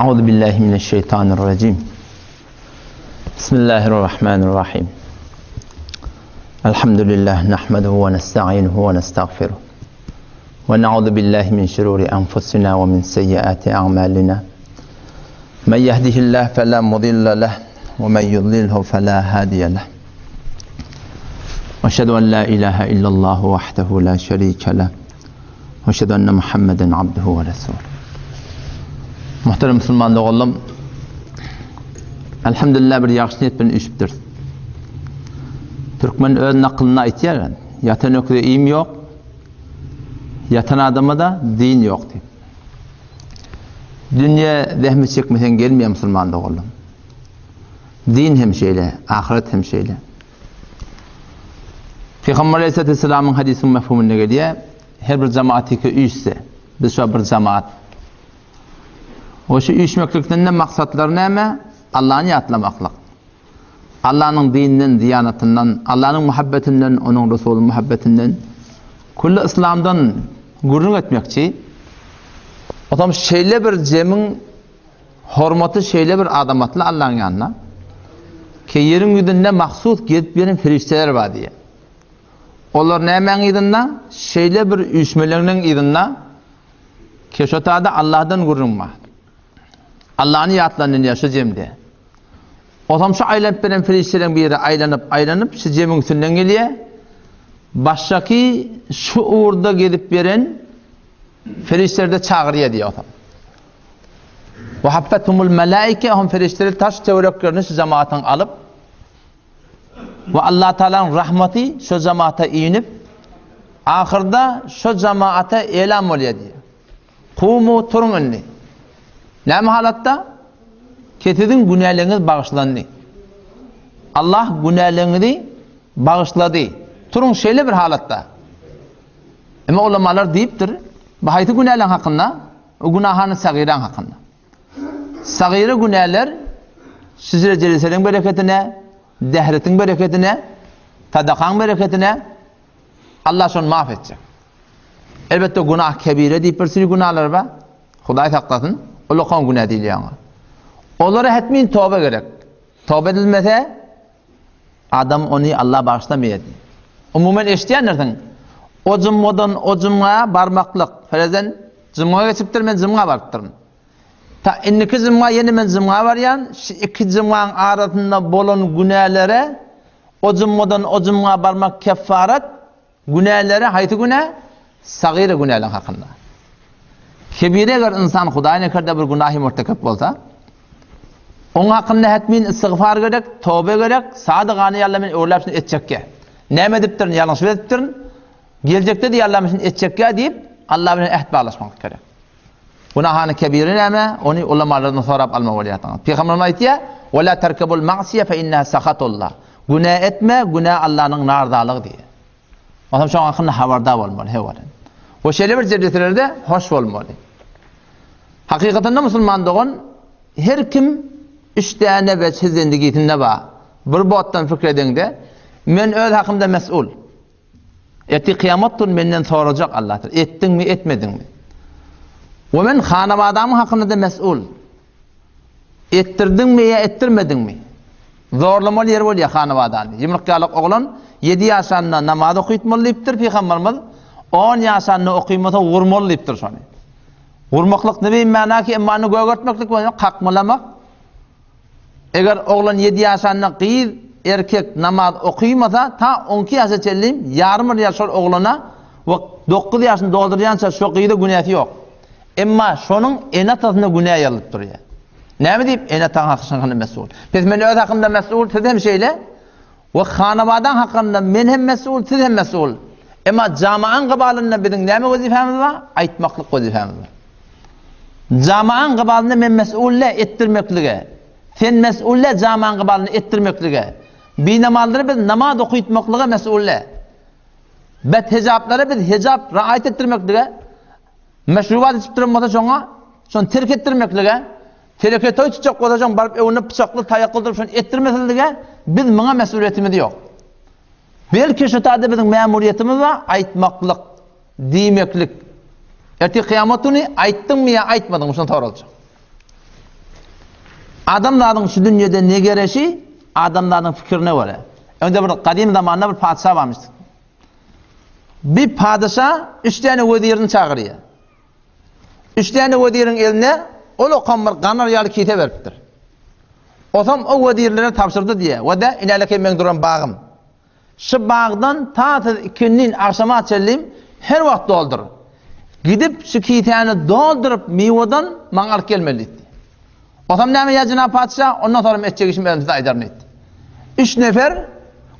Euzu billahi mineşşeýtanirrajim. Bismillahirrahmanirrahim. Elhamdülillah nahmeduhu ve nesta'inuhu ve nestagfiruh. Ve na'udzu billahi min şururi enfusina ve min seyyiati a'malina. Men yehdihillahu fela mudilla leh ve men yudlilhu fela hadiye leh. Eşhedü en la ilahe illallah vahdehu la şerike leh. Ve eşhedü enne Muhammeden abduhu ve resuluh. Muhterem musulman doganlarym, Elhamdülillah bir ýagşy niýet bilen üýşüpdiris. Türkmen öz nakylynda aýtýar, ýatan öküze iým ýok, ýatan adama-da din ýok diýip. Dünýe zähmet çekmeseň gelmeýär musulman doganlarym. Din hem şeýle, ahyret hem şeýle. Pygamber Aleyhisselatü Vesselamyň hadysiniň mefhumynda gelýär, her bir jemaat ýeke üýşse, biz şu bir jemaat. O şu üýşmeklikden de maksatlary näme? Allahny ýatlamaklyk. Allahnyň dininden, diýanatyndan, Allahnyň muhabbetinden, onuň Resulynyň muhabbetinden, külli yslamdan gürrüň etmekçi. Otam şeýle bir jemiň Hormaty şeýle bir azamatly Allaň ýanynda, ki ýeriň ýüzünde mahsus gezip ýören perişdeler bar diýýär. Olar nämäň yzynda? Şeýle bir üýşmeleňiň yzynda, ki şo taýda Allahdan gürrüň bar. Allany ýatlanylýar şu jemde. Otam şu aýlanyp beren perişdeleriň biri aýlanyp, aýlanyp şu jemiň üstünden gelýär. Başdaky şu ugurda gezip ýören perişdeleri-de çagyrýar diýýär otam. Ve haffethumul melaike hum perişdeler taş töwereklerini şu jemaatyň alyp we Allah Taalanyň rahmaty şu jemaata inip ahyrda şu jemaata elam bolýar diýýär. Kumu turuň indi. Näme halatda? Ki siziň günäleriňiz bagyşlandy. Allah günäleriňizi bagyşlady. Turuň şeýle bir halatda. Emma ulamalar diýipdir, bu haýsy günäleriň hakynda? O günahany sagyraň hakynda. Sagyra günäler şijre jeliseriň bereketine, dehretiň bereketine, sadakaň bereketine Allah şony maaf etjek. Elbetde günah kebire diýip bir sürü günahlar bar. Hudaý saklasyn, ulakan günä diýilýär oňa. Olara hetmin toba gerek. Toba edilmese Adam ony Allah bagyşlamaýar diýip. Umuman eşidýändirsiň. O jumgadan o jumga barmaklyk. Ferezen jumga geçipdir, men jumga barypdyryn. Ta indiki jumga ýene men jumga barýan, şu iki jumgaň arasynda bolan günälere o jumgadan o jumga barmak keffaret, Günäleri haýsy günä? Sagyra günäleň hakynda. Kebire eger ynsan Hudaý nekerde bir günahy murtekep bolsa, oň hakynda hetmin istigfar gerek, toba gerek, sadygany ýalla men öwrüläp şuny etjekge. Näme edipdirin, ýalňyşyp edipdirin, geljekde-de ýalla men şuny etjekge diýip, Allah bilen äht baglaşmak gerek. Günahany kebiri näme? Ony ulamalardan sorap alma bolýarsyňyz. Pygamberimiz aýtýar, "Ve la terkebul ma'siye fe inneha sahatullah." Günä etme, günä Allanyň narzalygy diýýär. Onsoň şoň hakynda habardar bolmaly, hewalen. We şeýle bir jebjeselerde hoş bolmaly. Hakykatynda musulman dogan her kim üç däne weçhe zendigisinde bar. Bir botdan pikir edeňde, men öz hakymda mes'ul. Ertir kyýamat gün menden sorajak Allah Teala, etdiňmi, etmediňmi? We men hanabadamyň hakynda-da mes'ul. Etdirdiňmi ýa etdirmediňmi? Zorlamaly ýeri bolýar hanabadany. Ýumruk ýalak oglan ýedi ýaşanda namaz okytmaly diýipdir pygamberimiz. On ýaşanda okymasa urmaly diýipdir şony. Urmaklyk ne mana ki, emma ony gögertmeklik bolýar, kakmalamak. Eger oglan ýedi ýaşanda gyz, erkek namaz okymasa, ta on iki ýaşa çenli ýarym bir ýaş şol oglana we dokuz ýaşyny doldurýança şo gyza günäsi ýok. Emma şonuň ene-atasyna günä ýazylyp durýar. Näme diýip, ene-ataň hakynda mesul. Pes men öz hakymda mesul, siz hem şeýle. We hanabadaň hakynda men hem mesul, siz hem mesul. Emma jamaň gybalynda biziň näme wezipemiz bar? Aýtmaklyk wezipemiz bar. Jamaň gybalynda men mesul-le etdirmeklige. Sen mesul-le jamaň gybalynda etdirmeklige. Binamazlary biz namaz okytmaklyga mesul-le. Bet hijaplara biz hijap raýat etdirmeklige. Meşrubat içip duran bolsa şoňa, şony terk etdirmeklige, teleke toý tutjak bolsa şoň baryp öňünde pyçakly, taýakly durup şony etdirmesizlige biz muňa mesulyýetimiz ýok. Belki şu taýda biziň mämuriýetimiz bar, aýtmaklyk, diýmeklik. Ertir kyýamat güni aýtdyňmy ýa aýtmadyňmy şony soraljak. Adamzadyň şu dünýede negereşi adamzadyň pikirine görä. Öňde bir gadym zamanda bir patyşa barmyş. Bir patyşa üç däne wezirini çagyrýar. Üç däne weziriň eline ol okan bir ganar ýaly kise beripdir. Osam o wezirlere tabşyrdy diýýär. We-de inäleke meň duran bagym. Şu bagdan ta siz ikindin agşama çenli her wagt doldur. Gidip şu kisäni dolduryp miwedan maňa alyp gelmeli diýdi. Osam näme ýa jenap patyşa, ondan soňra etjek işimi özüm size aýdaryn diýdi. Üç nefer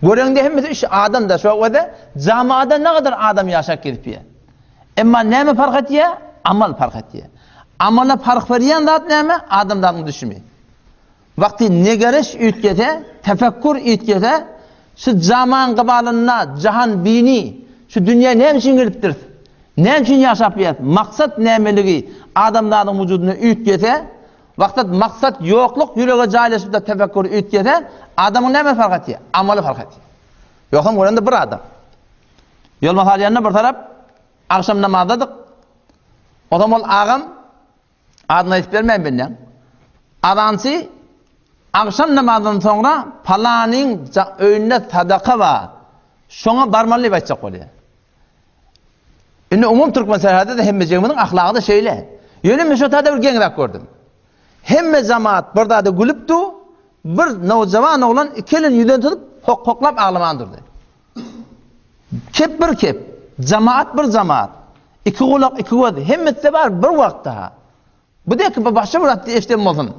göreňde hemmesi üç adam da şo wede jamada ne kadar adam ýaşap gezip ýa. Emma näme parh etýä? Amal parh etýä. Amala parh berýän zat näme? Adamlaryň düşümi. Wagty nigeriş üýtgese, tefekkur üýtgese, şu zaman gybalynda jahan bini, şu dünýä näme üçin gelipdiris? Näme üçin ýaşap ýörüs? Maksat nämeligi adamzadyň wujudynda üýtgese, wagtat maksat ýokluk ýürege jaýlaşyp-da tefekkur üýtgese, adamyň näme fark etýär? Amaly fark etýär. Ýogsam görende bir adam. Ýolma salýanda bir tarap agşam namazdadyk. Onsoň ol agam Adyny aýdyp bermäýin benden. Azançy agşam namazyndan soňra palanyň öýünde sadaka bar. Şoňa barmaly diýip aýtjak bolýar. Indi umum türkmen säherde-de hemmejigimiziň ahlagy-da şeýle. Ýöne men şo taýda bir geňräk gördüm. Hemme jemaat bir zada gülüp dur, bir nowjawan oglan iki elini ýüzüne tutup hok-hoklap aglaman durdy. Kep bir kep, jemaat bir jemaat. Iki gulak, iki göz, hemmesi-de bar bir wagtda. Bu dek bir başga bir zat eşden bolsun.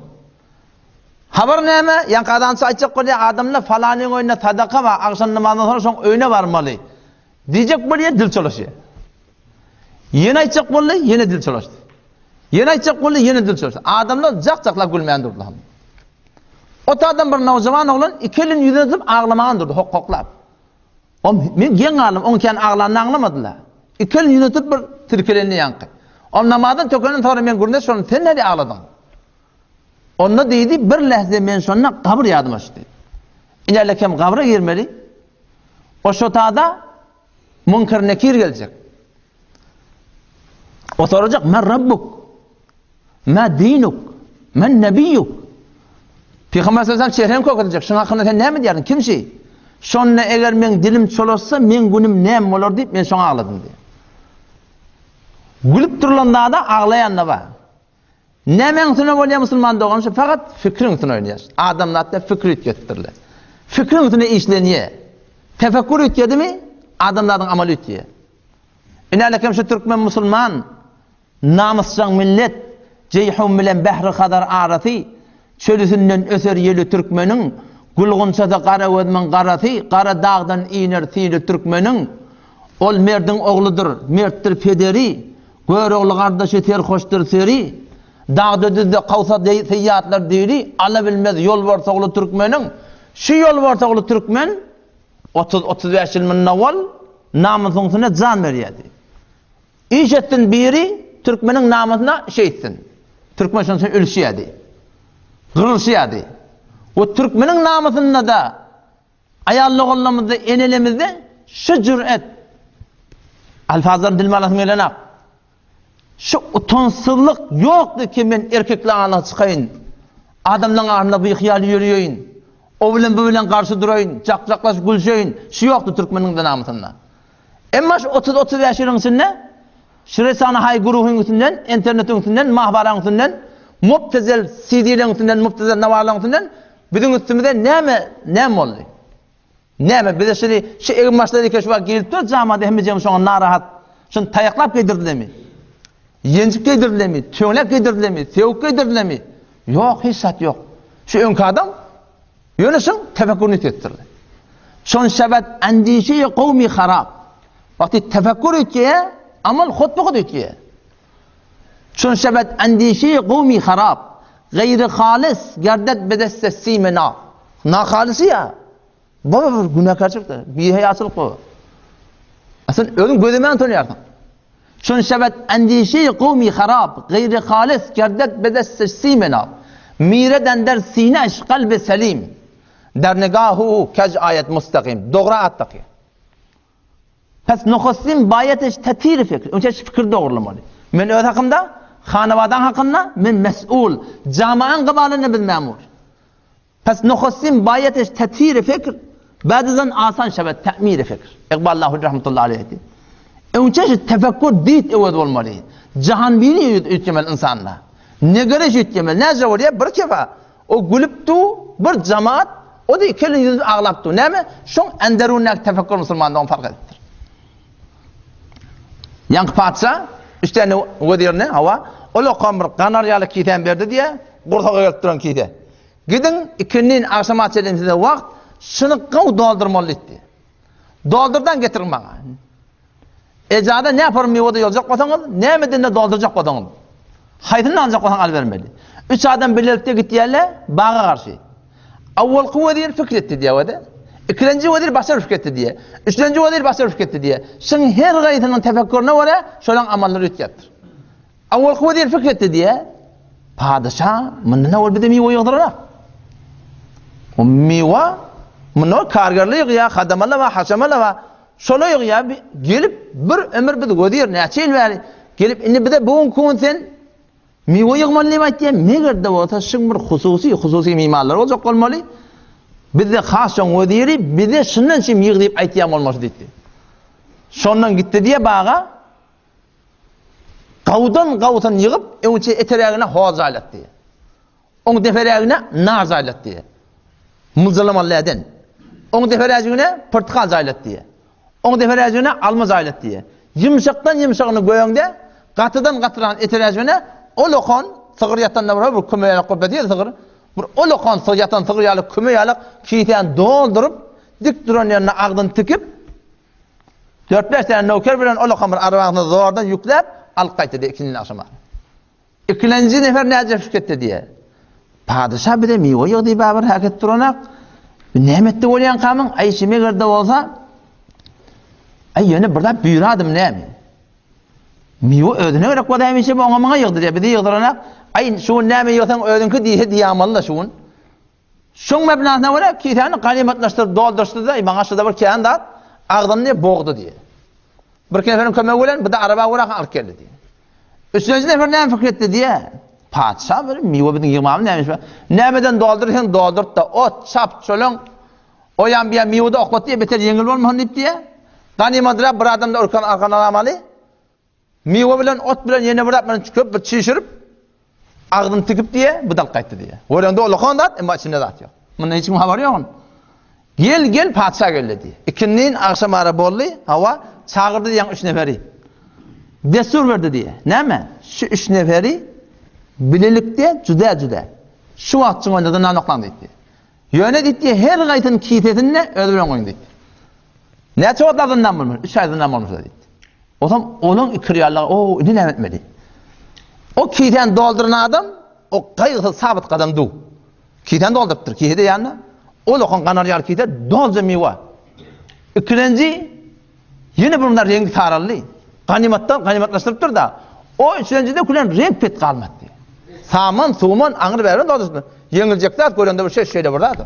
Habar näme? Ýaňky azançy aýtjak bolýar, adamlar falanyň öýünde sadaka bar, agşam namazyndan soňra şoň öýüne barmaly. Diýjek bolýar, dil çolaşýar. Ýene aýtjak boldy, ýene dil çolaşdy. Ýene aýtjak boldy, ýene dil çolaşdy. Adamlar jak-jaklap gülmän durdylar. Ot adam bir nowjawan oglan iki elini ýüzüne tutup aglaman durdy, hok-hoklap. O men geň galdym, oň kän aglanyny aňlamadylar. Iki elini ýüzüne tutup bir tirkelendi ýaňky. Ol namazdan tökenden soňra men gürrüňdeş boldum, sen näde agladyň? Onda diýdi, bir lähze men şonda gabyr ýadyma düşdi. Inerle kem gabra girmeli. O şotada Munkar Nekir geljek. O sorajak, men Rabbuk, ma dinuk, men nebiýuk. Pygamber sallallahu aleyhi ve sellem çehreňi kökediljek. Şuň hakynda sen näme diýerdiň? Kim şi? Şonda eger meň dilim çolaşsa, meň günüm näme bolar diýip, men şoňa agladym diýýär. Gülüp durulan zada aglaýan da bar. Nämäň üstüne bolýar musulman dogan şu fakat fikriň üstüne oýnaýar. Adamzatda fikri üýtgetdirler. Fikriň üstüne işlenýär. Tefekkur üýtgedimi, adamzadyň amaly üýtgeýär. Inälekem şu türkmen musulman namysjaň millet Jeýhun bilen Bähri Hazar arasy çölüsinden öser ýeli türkmeniň gül gunçasy gara gözümiň garasy gara dagdan iner sili türkmeniň ol merdiň ogludyr mertdir pederi Görogly gardaşy serhoşdyr seri dagda düzde kawsa seýýatlar diri ala bilmez ýolbars ogly türkmeniň şu ýolbars ogly türkmen 30-35 ýyl mundan owal namysyň üstüne jan berýärdi. Iş etsin biri türkmeniň namysyna şeýtsin. Türkmen şonuň üçin ölüşýärdi. Gyrylşýardy. We türkmeniň namysynda-da aýal doganlarymyzda, enelemizde şu jüret alfazlaryny dilime alasym gelenok. Şu utançsyzlyk ýokdy ki men erkekleň alyna çykaýyn. Adamlaň arasynda bihyýal ýöreýin. O bilen bu bilen garşy duraýyn, jak-jaklaşyp gülşeýin. Şu ýokdy türkmeniň de namysynda. Emma şu 30-35 ýylyň içinde şu Resana Haý guruhyň üstünden, internetiň üstünden, mahwaraň üstünden, mubtezel CD-leň üstünden, mubtezel nawarlaryň üstünden biziň üstümize näme näme boldy? Näme bize şuny şu egin başlary eke şu wagt gelip dur jamada hemmejemiz şoňa narahat. Şuny taýaklap geýdirdilermi? Ýenjip geýdirdilermi? Töňläp geýdirdilermi? Sögüp geýdirdilermi? Ýok, hiç zat ýok. Şu öňki adam ýöne şuň tefekkuryny üýtgetdirdi. Şon şebet endişe kowmi harap. Wagty tefekkur üýtgeýär, amal hut-bu-hut üýtgeýär. Çün şebet endişe kowmi harap. Gaýry halis gerdet bedesse sime na. Nahalysy ýa. Bu bir günäkärçilikdir. Bihaýaçylyk bu. A sen özüň gözemän utanýarsyň. Çün şebet endişe kowmi harap. Gaýry halis gerdet bedesse sime na. Mire dender sineş kalbi selim. Der nigahu kej aýet mustakim. Dogra at dakýar. Pes nohustin baýat eş tatir fikr. Önce şu fikir dogrulamaly. Men öz hakymda. Hanawadaň hakynda men mes'ul. Jamaň gybalynda biz memur. Pes nohustin baýeteş tethiri fikr, bädizan asan şebet tä'miri fikr. Iqbal Lahuri rahmetullahi aleyh aýtdy. Öňçe şu tefekkur dit öwez bolmaly. Jahanbini üýtgemeli ynsanda. Negeriş üýtgemeli. Näce bolýar? Bir kefa. O gülüp du, bir jamaat, o da iki elini ýüzüp aglap du. Näme? Şoň enderundäki tefekkur musulmanda ony fark edipdir. Ýaňky patyşa üç tane wezirine, hawa, ol okan bir ganar ýaly kisäni berdi diýe, gursaga gelip duran kise. Gidiň, ikindin agşama çenli size wagt, şuny gowy doldurmaly diýdi. Doldurdan getiriň maňa. Ejada ne yapar miwada ýoljak bolsaňyz, nämeden de doldurjak bolsaňyz. Haýsyny aljak bolsaň alybermeli. Üç adam bilelikde gitýärler baga garşy. Awwalky wezir pikir etdi diýýär-de. Ikilenji wezir başga bir pikir etdi diýýär. Üçlenji wezir başga bir pikir etdi diýýär. Şuň her gaýsynyň tefekkürine görä şolaň amallary üýtgäpdir. Awwalky wezir pikir etdi diýýär. Padyşa mundan owal bize miwe ýygdyrarak. O miwe mundan kargerler ýygýar, hadamalar bar, haşamalar bar. Şolar ýygýar, gelip bir ömür biz wezir näçe ýyl bäri gelip indi bize bu günki gün sen Miwe ýygmaly diýip aýtýar, meger-de bolsa şuň bir hususy, hususy mimarlar boljak bolmaly. Bizde has şoň weziri bize şundan şim ýyg diýip aýtýan bolmasy diýdi. Şondan gitdi diýe baga. Gawdan gawsyn ýygyp, öňçe eterägine hoz jaýlatdy. Oň deperägine nar jaýlatdy. Myljalamaly äden. Oň deperäjigine pyrtykal jaýlatdy. Oň deperäjigine alma jaýlatdy. Ýumşakdan ýumşagyny göýeňde, gatydan gatyran eteräjigine ol okan sygyr ýatanda bir bir küme ýalak bolup ýatyr sygyr. Bir ol okan sygyr ýatan sygyr ýaly küme ýalak kisäni dolduryp, dik duran ýerine agzyny tikip, dört-bäş däne nowker bilen ol okan bir arabasyna zordan ýükläp alyp gaýtdy ikindini agşama. Ikilenji nefer näce şüketdi diýe. Padyşa bize miwe ýyg diýip bir hereket duranak. Näme etdi bolýan kamyň? Aý şi megerde bolsa Aý ýöne bir zat buýradym näme? Miwe özüne gerek bolsa hemişe oňa muňa ýygdy diýe. Bizi ýygdyranak. Aý şu gün näme ýygsaň özüňki diýse diýamaly şu gün. Şoň mebnasyna görä kisäni ganymatlaşdyryp doldurşdy-da, maňa şurada bir kän zat agzyny diýip bogdy diýýär. Bir neferiň kömegi bilen bu-da araba görä alyp geldi diýýär. Üçünji nefer näme pikir etdi diýýär. Patyşa bir miwe biziň ýygmamyz näme iş bar? Nämeden doldursaň doldurt-da, ot, çap, çölüň, o ýan bu ýan miwe-de oklat diýýär, beter ýeňil bolmasyn diýip diýýär. Ganymadrak bir adam-da urkan arkana alamaly. Miwe bilen, ot bilen ýene bir zat bilen köp bir çişirip, agzyny tikip diýe, bu dalyp gaýtdy diýe. Görende ulakan zat, emma içinde zat ýok. Mundan hiç kimiň habary ýok. Gel, gel, patyşa geldi diýe. Ikindin agşam ara boldy, hawa, çagyrdy diýen üç neferi. Destur berdi diýe. Näme? Şu üç neferi bilelikde juda-juda şu wagt çyňanda nan oklaň diýdi. Ýöne diýdi, her gaýsynyň kisesinde özi bilen goýuň diýdi. Näçe wagt azyndan bolmaz? Üç aý azyndan bolmasa diýdi. Otam onuň ikirýarlygy, o indi näme etmeli? O kisäni dolduran adam, o gaýgysyz sabyt gadam du. Kisäni doldurypdyr, kise-de ýanynda. Ol okan ganar ýaly kise dolja miwa. Ikilenji ýene bir mundan reňki saraldy. Ganymatdan ganymatlaşdyrypdyr-da. O üçlenjide külen reňk pet galmady. Saman, suman, aňry bäri doldurypdyr. Ýeňiljek zat görende bir şey şeýle bir zat.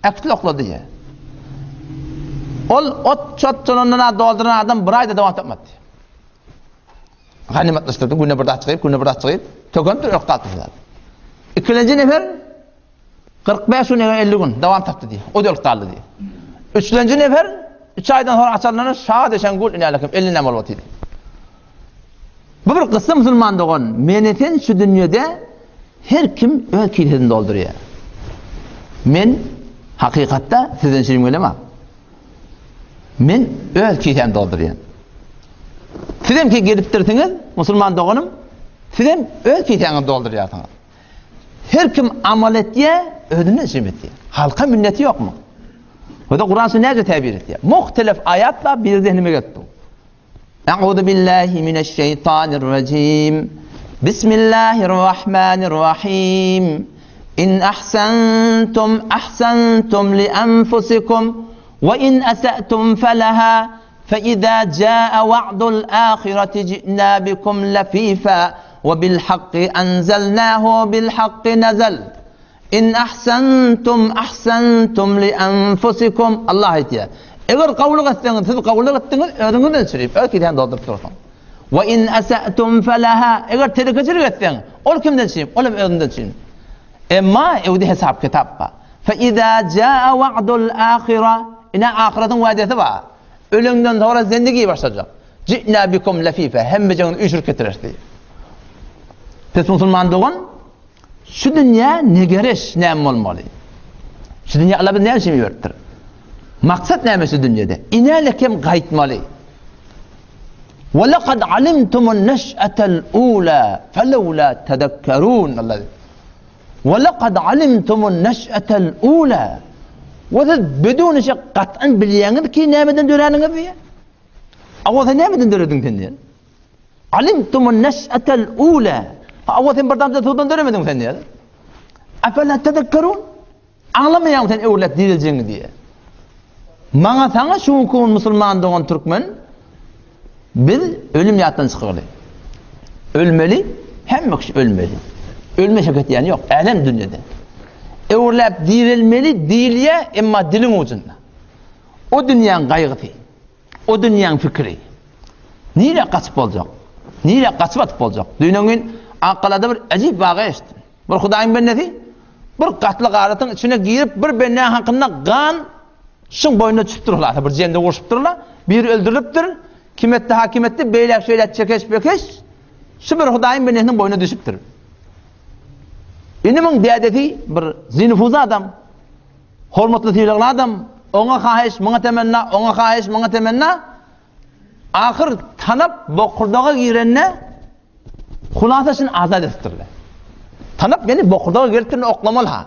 Äkitli oklady diýýär. Ol ot çot çonundan dolduran adam bir aýda dowam tapmady. Ganymatlaşdyrdy, güne bir zat çykyp, güne bir zat çykyp, tökenipdir, ölüp galypdyr zat. Ikilenji nefer 45 gün eger 50 gün dowam tapdy diýýär. O da ölüp galdy diýýär. Üçlenji nefer 3 aýdan soň açarlana şa deşen gul inälekim 50 näme bolup otyrdy. Bu bir kyssa musulman dogan, meni sen şu dünýede her kim öz kisesini doldurýar. Men hakykatda sizden şirin gelemok. Men öz kisämi doldurýan. Sizem ki gelipdirsiňiz, musulman doganym, sizem öz kisäňizi doldurýarsyňyz. Her kim amal etýär, özünden şirin etýär. Halka minneti ýokmy? Bu da Kur'an näce täbir etýär? Muhtelif aýatlar bir zehnime gelip dur. Euzu billahi mineşşeýtanirrajim. Bismillahirrahmanirrahim. In ahsantum ahsantum li enfusikum we in esa'tum felaha fe iza jaa wa'dul ahireti ji'na bikum lafifa we bil hakki enzelnahu bil hakki nazal. In ahsantum ahsantum li enfusikum. Allah aýtýar. Eger gowulyk etseňiz, siz gowulyk etdiňiz, özüňiz ölçürip, öz kisäňi dolduryp dursuň. Ve in esa'tum felaha. Eger telekeçilik etseň, ol kimden üçin? Ol hem özünden üçin. Emma evde hesap kitap bar. Fe iza jaa wa'dul ahira. Ine ahiretiň wa'desi bar. Öleňden soňra zendigi başlajak. Ji'na bikum lefife. Hemmejeňizi üýşürip getireris diýýär. Pes musulman dogan, şu dünýä ne gereş, näme bolmaly? Şu dünýä Allah bizi näme üçin iberipdir? Maksat näme şu dünýede? Inäle kem gaýtmaly. Ve lekad alimtumun neş'etel ula felevla tezekkerun. Allah Ve lekad alimtumun neş'etel ula. Ve siz bedun şek gat'an bilýäňiz ki nämeden döräniňiz diýe. Awa sen nämeden dörediň sen diýe. Alimtumun neş'etel ula. Awa sen bir damja suwdan döremediň sen diýe. Afela tezekkerun? Aňlamaýaň sen öwlet direljegiňi diýe. Maňa saňa şu günki gün musulman dogan türkmen biz ölüm ýatdan çykaly. Ölmeli, hemme kişi ölmeli. Ölme şeket diýen ýok, älem dünýede. Öwürläp direlmeli diýilýä, emma diliň ujunda. O dünýäň gaýgysy, o dünýäň pikiri. Nirä gaçyp boljak? Nirä gaçyp atyp boljak? Düýn gün Akgalada bir äjip waka eşitdim. Bir Hudaýyň bendesi bir gatly garatyň içine girip bir bendäň hakynda gan şyň boýnuna düşüpdir hulasa bir jende urşupdyrlar. Biri öldürilipdir. Kim etdi ha kim etdi beýläk şeýläk çekeş bekeş şu bir Hudaýyň bendesiniň boýnuna düşüpdir. Indi muň dädesi bir zinufuz adam. Hormatly sylagly adam. Oňa haýyş, muňa temenna, oňa haýyş, muňa temenna. Ahyr tanap bokurdaga girende Hulasa şuny azat etdirler. Tanap meni bokurdaga gelipdir oklamaly ha.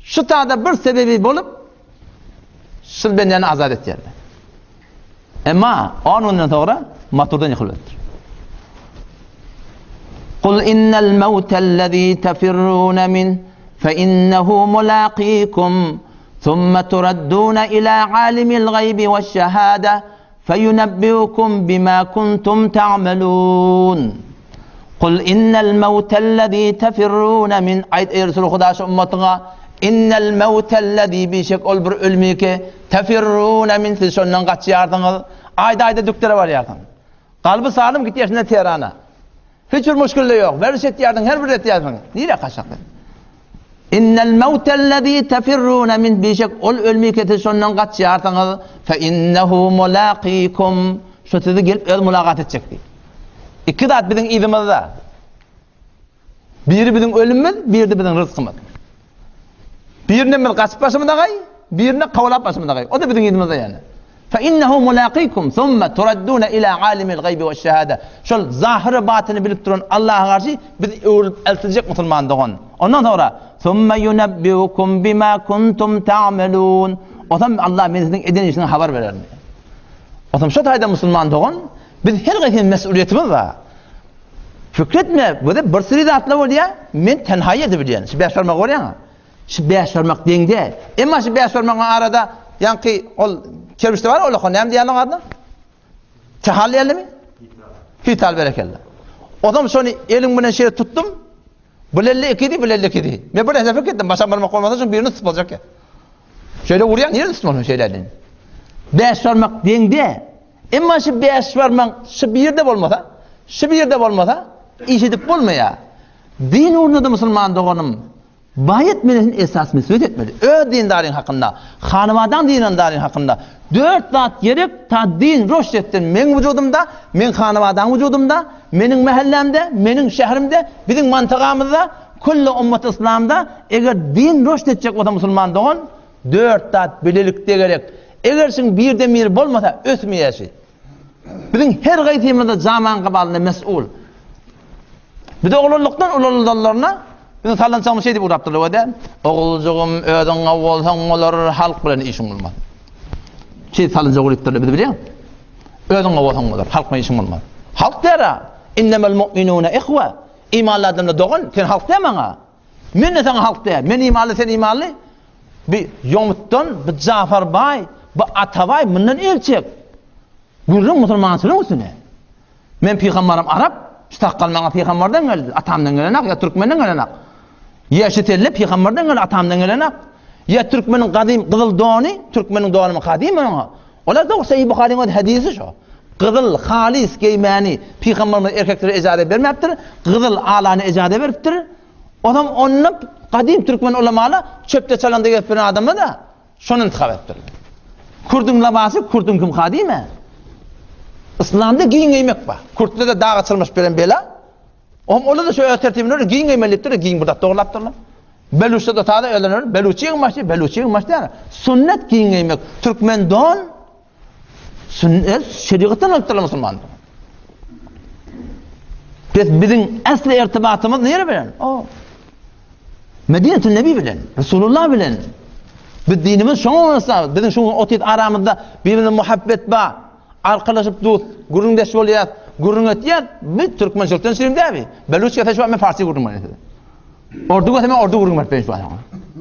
Şu tada bir sebebi bolup şul bendeni azat etýärler. Emma on günden soňra motordan ýykylyp ölüpdir. Kul innel mawtellezî tefirrûne min fe innehu mulâkîkum thumma turaddûne ilâ âlimil gaybi veş-şehâde Feýunebbiukum bima kuntum ta'melun. Kul innel mewtellezî tefirrûne min Aýt eý Resul Huda şu ummatyňa innel mewtellezî bişek ol bir ölmi ki tefirrûne min siz şondan gaçýarsyňyz. Aýda-aýda dükdere barýarsyň. Kalby salym gitýär şunda Tehrana. Hiç bir muşkilde ýok. Werziş etýärsiň, her bir etýärsiň. Nirä gaçjak sen? Innel mewtellezî tefirrûne min bişek ol ölmi ki siz şondan gaçýarsyňyz. Fe innehu mulâkîkum. Şu sizi gelip öz mulagat etjek diýip. Iki zat biziň yzymyzda. Biri biziň ölümimiz, biri-de biziň rızkymyz. Birinden biz gaçyp başymyza gaý, birine kowlap başymyza gaý. O da biziň yzymyzda ýani. Fe innehu mulaqikum summa turadduna ila alimil gaybi we şehada. Şol zahyry batyny bilip duran Allaha garşy biz öwrülip eltiljek musulman dogan. Ondan soňra summa yunabbiukum bima kuntum ta'malun. Otam Allah men siziň eden işiňizi habar berer. Otam şu taýda musulman dogan biz her gaýsy mesuliyetimiz bar. Pikir etme, bu da bir sürü zatlar bolýar. Men tenha ýerde bilýän. Şu bäş barmak görýäňmi? Şu bäş barmak deň däl. Emma şu bäş barmagyň arada ýaňky ol kerpiçde bar, ol näme diýýärler adyna? Tehal diýerlermi? Hital berekella. Ozam şony eliň bilen şeýle tutdum. Bilelle ikidi, bilelle ikidi. Men bir hesap etdim, başam barmak bolmasa şuň birini tutup boljak ya. Şeýle urýan, nirede tutmaly şeýle elini? Bäş barmak deň däl. Emma şu bäş barmak şu birde bolmasa, şu birde bolmasa iş edip bolmaýar. Din ugrunda-da musulman doganym, baý etmelisin esas mesulyýet etmeli. Öz dindaryň hakynda, hanybadaň dindaryň hakynda dört zat gerek ta din roşt etsin meň wujudymda, meň hanybadaň wujudymda, meniň mähellämde, meniň şährimde, biziň mantagamyzda, külli ummaty yslamda eger din roşt etjek bolsa musulman dogan dört zat bilelikde gerek. Eger şuň birden biri bolmasa ösmeýär şi. Biziň her gaýsymyzda jamaň gabalynda mesul. Biz oglanlykdan ulaldanlaryna biziň sallançagymyz şeý diýip ugrapdyrlar we-de, Oguljygym, özüň gawy bolsaň bolar, halk bilen işiň bolmaz. Şeý sallançak ugrapdyrlar bizi bilýäňmi? Özüň gawy bolsaň bolar, halk bilen işiň bolmaz. Halk diýer-ä, Innemel mu'minune ihwe. Imanly adamlar dogan, sen halk diýme maňa. Men-de saňa halk diýer. Men imanly, sen imanly. Bi Ýomutdan, bi Jafar baý, bi Atabaý mundan el çek. Gürrüň musulmançylygyň üstüne. Men pygambarym arap, şu sakgal maňa pygambardan geldi, atamdan gelenak ýa türkmenden gelenak. Ýa şu selle pygambardan geldi, atamdan gelenak. Ýa türkmeniň gadym gyzyl dony, türkmeniň donymy gadym oňa. Olar dogry Sahyh Buharyň öz hadysy şo. Gyzyl halys geýmäni Pygamberimiz erkeklere ejaze bermäpdir, gyzyl alany ejaze beripdir. Onam onda gadym türkmen ulamala çöpde çalanda gezip ýören adamlar-da şony intihap edipdirler. Kürdüň labasy kürdüň kimka diýme. Yslamda giň geýmek bar. Kürtlerde daga çyrmaşyp gelen bela. Ohm olar-da şu öz tertibine görä giň geýmeli diýipdir, giň bir zat dogrulapdyrlar. Beluçda-da tada özlerine beluçi ýygmaşdy, beluçi ýygmaşdy ýaly. Sünnet giň geýmek. Türkmen don Sünnet şerigatdan alypdyrlar musulmanlar. Biz biziň äsli irtibatymyz nere bilen? O Medinetün Nebi bilen, Resulullah bilen. Biz dinimiz şoňa bolsa, biziň şu otyt aramyzda bir-birine muhabbet bar. Arkalaşyp dost, gürrüňdeş bolýar, gürrüň etýär. Biz türkmençilikden çyrim däbi. Beluç gelse şu men farsy gürrüň berýän size. Ordu gelse men ordu gürrüň berip berýän şu wagt.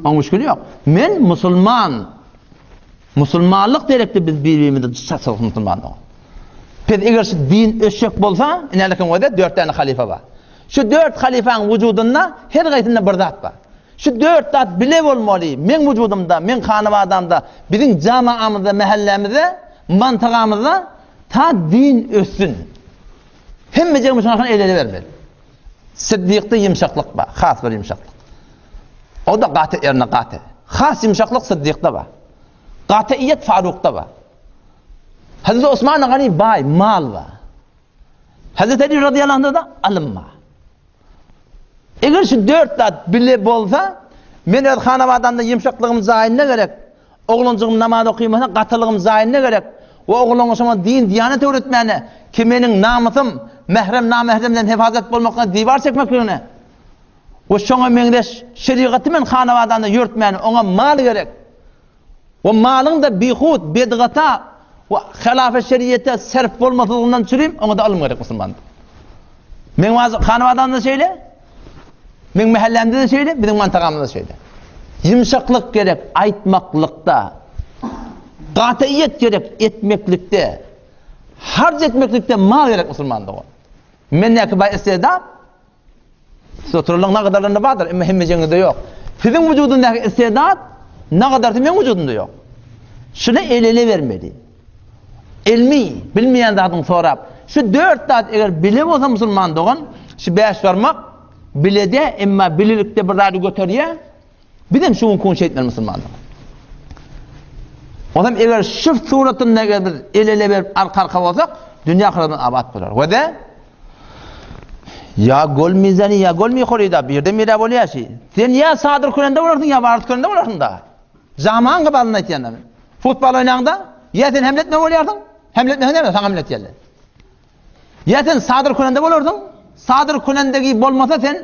Oň müşkili ýok. Men musulman. Musulmanlyk derekde biz bir-birimizi çatsak musulmanlyk. Pes eger şu din ösjek bolsa, inälikiň özi dört däne halyfa bar. Şu dört halyfaň wujudynda her gaýsynda bir zat bar. Şu dört zat bile bolmaly, meň wujudymda, meň hanabadamda, biziň jamaamyzda, mähellämizde, mantagamyzda ta din össün. Hemmejigimiz şoňa el-ele bermeli. Siddikde ýumşaklyk bar, has bir ýumşaklyk. O-da gaty erne gaty. Has ýumşaklyk Siddikde bar. Gatyýet Farukda bar. Hazreti Osman Gani baý, mal bar. Hazreti Ali radıyallahu anh'da da alym bar. Eger şu dört zat bile bolsa, men öz hanabadamda ýumşaklygym jaýynda gerek. Oglanjygym namaz okymasa gatylygym zaýyna gerek we oglanňa şoňa din diýanet öwretmäne ki meniň namysym mährem namähremden hefazat bolmaklygyna diwar çekmekligine we şoňa meňzeş şerigaty men hanabadanda ýörtmäne oňa mal gerek we malyň da bihut bedgata we halafa şeriýete serf bolmaslygyndan çürim oňa da ylym gerek musulmanda. Meň hanabadanda şeýle Meň mähellämde-de şeýle, biziň mantagamyzda şeýle. Ýumşaklyk gerek aýtmaklykda. Gataýet gerek etmeklikde. Harç etmeklikde mal gerek musulman dogan. Mendäki baý istedat siz oturanlaryň nagadarlarynda bardyr, emma hemmejeňizde ýok. Siziň wujudyndaky istedat nagadarysy meň wujudymda ýok. Şuny el-ele bermeli. Ilmi, bilmeýän zadyňy sorap. Şu dört zat eger bile bolsa musulman dogan, şu bäş barmak bilede, emma bilelikde bir zady göterýär. Bizem şu gün şeýtmeli musulman dogan. Onam eger şu suratynda eger biz el-ele berip arka-arka bolsak, dünýä ahyretimiz abat bolar. We de Ya gol mizani ya gol mihorida birde mire bolýar şi. Sen ya sadyr kürende bolarsyň ya waryt kürende bolarsyň da. Jamaň gybalyny aýtýan men. Futbol oýnaňda, ýa sen hemle etme bolýarsyň, hemle etmeseň näme, saňa hemle etýärler. Ýa sen sadyr künende bolarsyň, sadyr künendegi bolmasa sen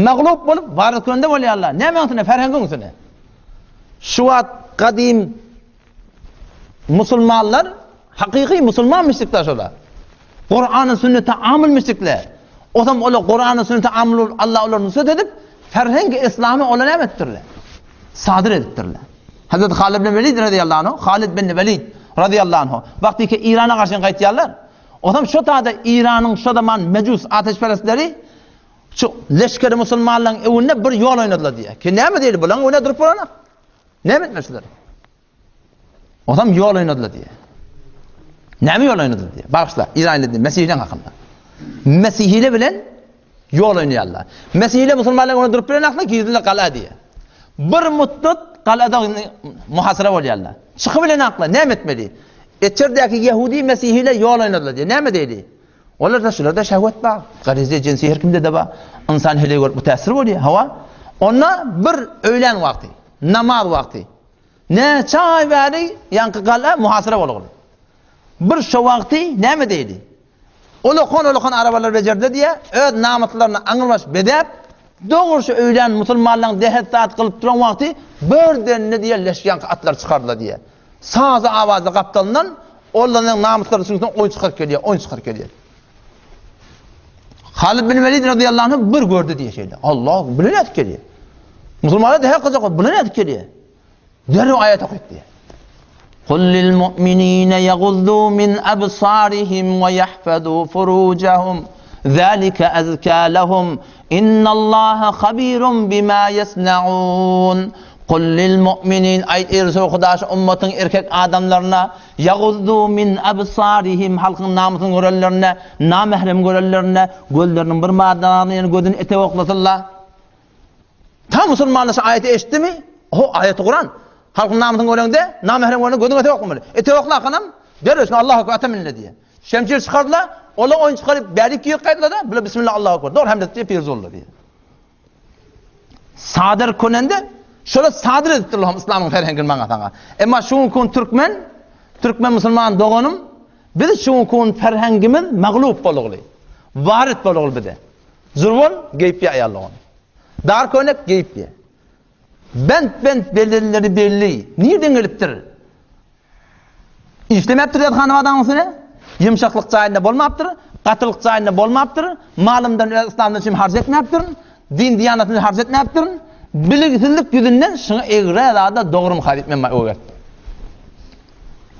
maglup bolup waryt künende bolýarlar. Näme üstüne, ferhengiň üstüne. Şu wagt gadym musulmanlar hakyky musulman müşrikler şolar. Kur'an-ı sünnete amil müşrikler. Osam olar Kur'an-ı sünnete amil bolup Allah olar nusret edip, ferhengi İslamy olar näme etdirler? Sadyr edipdirler. Hazreti Halid bin Velid radıyallahu anh, Halid bin Velid radıyallahu anh, wagty ki İrana garşy gaýtýarlar. Osam şo tada İranyň şo zaman mejus ateşperestleri şu leşgeri musulmanlaryň öňünde bir ýol oýnadylar diýýär. Ki näme diýeli bulaň öňünde durup bolana? Näme etmeli Osam ýol oýnadylar diýýär. Näme ýol oýnadylar diýýär. Bagyşla, İraýyl diýýär, Mesihleň hakynda. Mesihile bilen ýol oýnaýarlar. Mesihile musulmanlaryň öňünde durup bilen akla girdiler gala diýýär. Bir muddat galada muhasyra bolýarlar. Çyky bilen akla näme etmeli? Eçerdäki Ýehudi Mesihile ýol oýnadylar diýýär. Näme diýdi? Olarda şularda şehwet bar. Garize jinsi her kimde-de bar. Ynsan heleý görüp mütässir bolýar. Hawa. Onda bir öýlän wagty, namaz wagty Näçe aý bäri ýaňky gala muhasyra bolguly. Bir şo wagty näme diýdi? Ulakan-ulakan arabalar bejerdi diýe, öz namyslaryny aňrybaş bezäp, dogry şu öýlän musulmanlaryň dehet zat gylyp duran wagty birdenine diýe leş ýaňky atlar çykardylar diýe. Sazy awazy gapdalyndan ollaryň namyslary üçin oýun çykaryp gelýär, oýun çykaryp gelýär. Halid bin Velid radıyallahu anh bir gördü diýe şeýle. Allah, bu ne nädip gelýär? Musulmanlar da her gyzak, bu ne nädip gelýär? Derrew aýat okyp diýe. Kul lil mu'minina yaguddu min absarihim we yahfazu furujahum zalika azka lahum innallaha habirun bima yasnaun. Kul lil mu'minin aýt eý Resul Huda şu ummatyň erkek adamlaryna ýaguzzu min absarihim halkyň namysyny görenlerinde, namährem görenlerinde gözleriniň bir maddasyny ýöne gözüni etek oklasynlar. Ta musulmanlar şu aýaty eşitdimi? Ho aýaty Kuran. Halkyň namysyny göreňde, namährem göreňde gözüňi etek oklamaly. Etek oklakanam derrew şuna Allahu ekber ata minle diýýär. Şemşir çykardylar, olar oýun çykaryp bärik girip gaýdylar-da, bular bismillah Allahu ekber. Dogry hemle diýip piruz boldular diýýär. Sadyr könende şola sadyr edipdirler hem yslamyň ferhengini maňa saňa. Emma şu gün türkmen, türkmen musulman doganym, biz şu gün ferhengimiz maglup bolugly. Warit bolugly bize. Zurban geýip ýa aýallygyny. Dar könek geýip ýa. Bent-bent bellileri belli. Nirden gelipdir? Işlemepdir ýazhana adamyň üstüne. Ýumşaklyk jaýynda bolmapdyr, gatylyk jaýynda bolmapdyr, malymdan öz yslamdan üçin harç etmäpdirin, din-diýanatymdan harç etmäpdirin. Bilgisizlik ýüzünden şuňa egrä zada dogrumyka diýip men öwre etdim.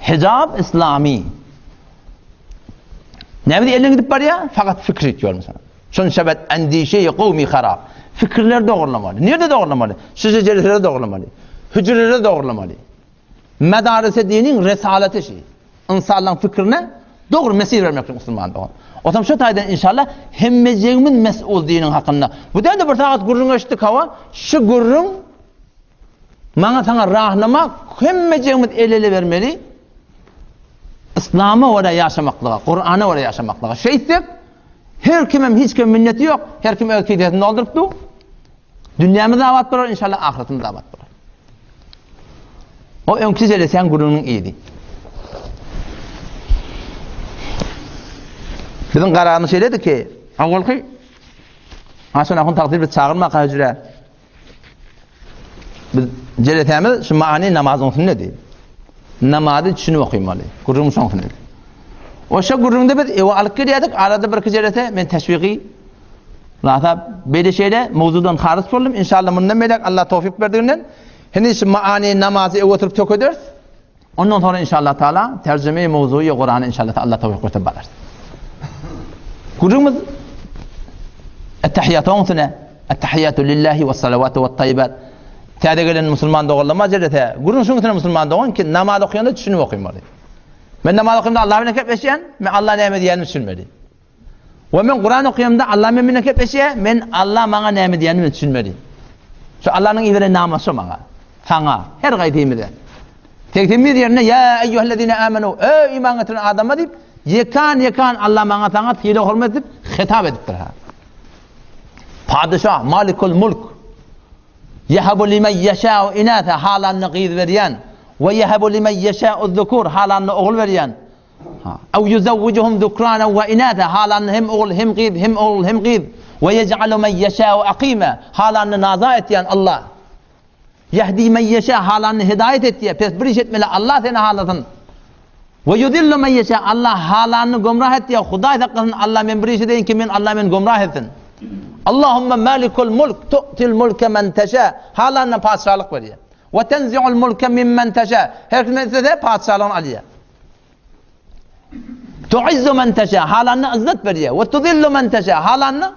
Hijab islami. Näme diýip elden gidip barýar? Fakat fikir etýär mesela. Şun şebet endişe kowmi harap. Fikirler dogrulamaly. Nirde dogrulamaly? Şu jereselerde dogrulamaly. Hücrelerde dogrulamaly. Medarise diniň resalaty şi. Ynsanlaryň pikirine dogry mesir bermeklik musulman dogan. Otam şu taýdan inşallah hemmejigimiz mes'ul diniň hakynda. Bu däl-de bir sagat gürrüň eşitdik hawa, şu gürrüň maňa saňa rahnama hemmejigimiz el-ele bermeli. Yslama görä ýaşamaklyga, Kur'ana görä ýaşamaklyga. Şeýtsek her kimem hiç kim minneti ýok, her kim öz kisesini dolduryp dur. Dünýämiz abat bolar, inşallah ahyretimiz abat bolar. O öňki jelesäň gürrüňiniň yzy. Biziň kararymyz şeýledi ki, awalky Hasan ahun takdyr biz çagyrmaka hüjre. Biz jelesämiz şu many namazyň üstündedi. Namazy düşünip okymaly. Gürrüň şoň üstünde. Oşa gürrüňde biz ewe alyp gelýärdik, arada bir iki jelese men teşwigi Rasa beýle şeýle mowzudan haryç boldum. Inşallah mundan beýläk Allah towfik berdiginden heniz şu maany namazy ewe oturyp tökederis. Ondan sonra inşallah taala terjime mowzugy Kurany inşallah Allah towfik berse balarys. Gürrüňimiz Ettehiýatyň üstüne Ettehiýatu lillahi we salawatu we taýyibat. Täze gelen musulman doganlarma jelese, gürrüň şuň üstüne musulman dogan ki namaz okaýanda düşünip okaýmaly. Men namaz okaýanda Allah bilen gepleşýän, men Allah näme diýýänini düşünmeli. We men Kuran okaýamda Allah men bilen gepleşýär, men Allah maňa näme diýýänini men düşünmeli. Şu Allahnyň iberen namasy şo maňa, saňa, her gaýsymyza. 81 ýerinde ýa eýýuhellezine amenu, eý iman getiren adamlar diýip, ýekan-ýekan Allah maňa saňa sylag hormat edip hitap edipdir ha. Padyşah, Malikul Mulk. Ýehebu limen ýeşâ'u inâse, halanyna gyz berýän, we ýehebu limen ýeşâ'u zukur, halanyna ogul berýän. Ew ýuzewwijuhum zukranen we inâse, halanyna hem ogul, hem gyz, hem ogul, hem gyz. We ýej'alu men ýeşâ'u akîme, halanyny naza etýän Allah. Ýehdi men ýeşâ, halanyny hidaýat etýär. Pes bir iş etmeli, Allah seni halasyn. We ýudillu men ýeşâ, Allah halanyny gümrah etýär. Hudaý saklasyn, Allah men bir iş edeýin ki, men Allah meni gümrah etsin. Allahumma malikul mulk tu'til mulke men teşâ, halanyna patyşalyk berýär. We tenzi'ul mulke mimmen teşâ, her kime islese patyşalygyny alýar. Tu'izzu men teşâ, halanyna yzzat berýär. We tuzillu men teşâ, halanyna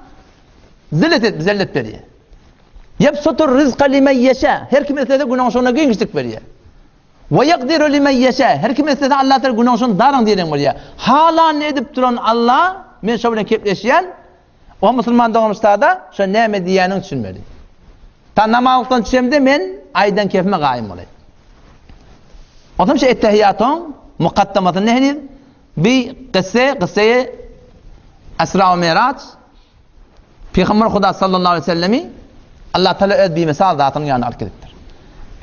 zillet et, zellet berýär. Ýebsutur rizka limen ýeşâ, her kim islese günaşyna giňişlik berýär. We ýekdiru limen ýeşâ, her kim islese Allah Teala günaşyny daraň diýen bolýar. Halanyny edip duran Allah, men şo bilen kepleşýän, o musulman dogan ustada şo näme diýýänini düşünmeli. Ta namazlykdan düşemde men aýdan kefime gaýym bolaýyn. Onsoň şu ettehiýatyň mukaddamasynda heniz bi kysse, kysseýi Esra we Miraç Pygamber Huda sallallahu aleyhi ve sellemi Allah Teala öz bimisal zatynyň ýanyna alyp gidipdir.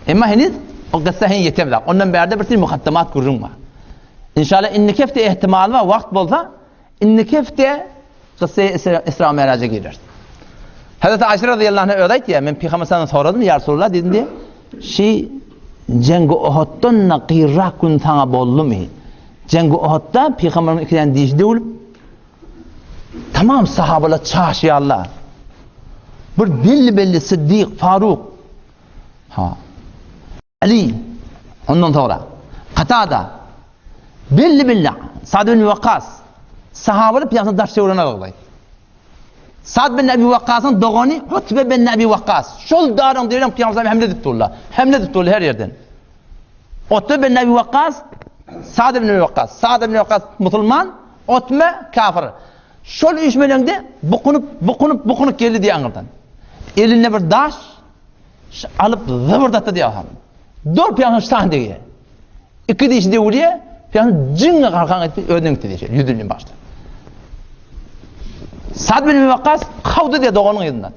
Emma heniz o kyssa heniz ýetemzok. Ondan bärde bir mukaddamat gürrüň bar. İnşallah indiki hepde ihtimal bar, wagt bolsa indiki hepde Kyssa Isra Miraja girer. Hazreti Aýşe radıyallahu anha özi aýtýar, men Pygamber sallallahu soradym, ýa Resulullah diýdim diýe, şi Jengi Uhuddan da gyrrak gün saňa boldumy? Jengi Uhudda Pygamberiň iki däne dişi döwülip, tamam sahabalar çaşýarlar. Bir belli-belli Siddik, Faruk, ha, Ali, ondan soňra Katada, belli-belli Sad ibn Wakas, sahabalar Pygamberden daş çöwren alaglaý. Sad bin Ebi Wakkasyň dogany Utbe bin Ebi Wakkas. Şol daryň diýen pygamber hemle edip durlar. Hemle edip durlar her ýerden. Utbe bin Ebi Wakkas, Sad bin Ebi Wakkas. Sad bin Ebi Wakkas musulman, Utbe kafir. Şol üýşmeleňde bukunyp, bukunyp, bukunyp geldi diýen aňyrdan. Elinde bir daş alyp zybyrdatdy diýen. Dur pygamber şan diýýär. Iki dişi döwülýär, pygamber jiňňe galkan etdi, özüne gitdi diýýär, ýüzünden başda. Sad bin Wekkas kawdy diýýär doganyň yzyndan.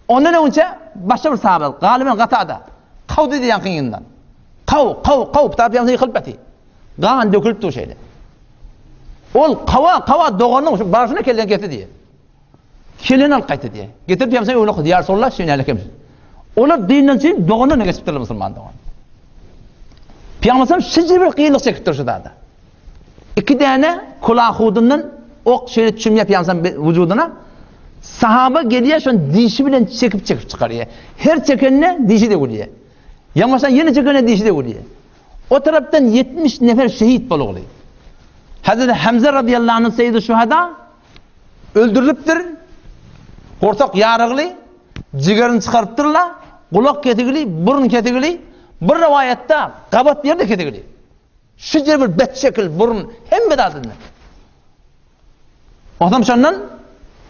Ondan öňçe başga bir sahaba, Galyben Gatada, kawdy diýýär ýaňkyň yzyndan. Kaw, kaw, kaw, pygamber ýykylyp ýatyr. Gan dökülip dur şeýle. Ol kawa, kawa doganyň şu barşyna kellen kesdi diýýär. Keleni alyp gaýtdy diýýär. Getirip ýamsa öwle okady. Ýa Resulallah, şeýle näle kem. Olar dinden çykyp doganlaryna geçipdirler musulman dogan. Pygamber şeýle bir kynlyk çekipdir şu zada. Iki däne kulahudundan ok şeýle çümýär pygamber wujudyna. Sahaba gelýär şony dişi bilen çekip çekip çykarýar. Her çekende dişi döwülýär. Ýaňbaşdan ýene çekende dişi döwülýär. O tarapdan 70 nefer şehit bolugly. Hazreti Hamza radıyallahu anh seyyid şuhada Öldürilipdir. Gursak ýarygly, jigerini çykarypdyrlar, gulak kesigli, burun kesigli, bir rowaýatda gabat ýerde kesigli. Şu ýer bir bet şekil, burun, hemme zadynda. Ondan şondan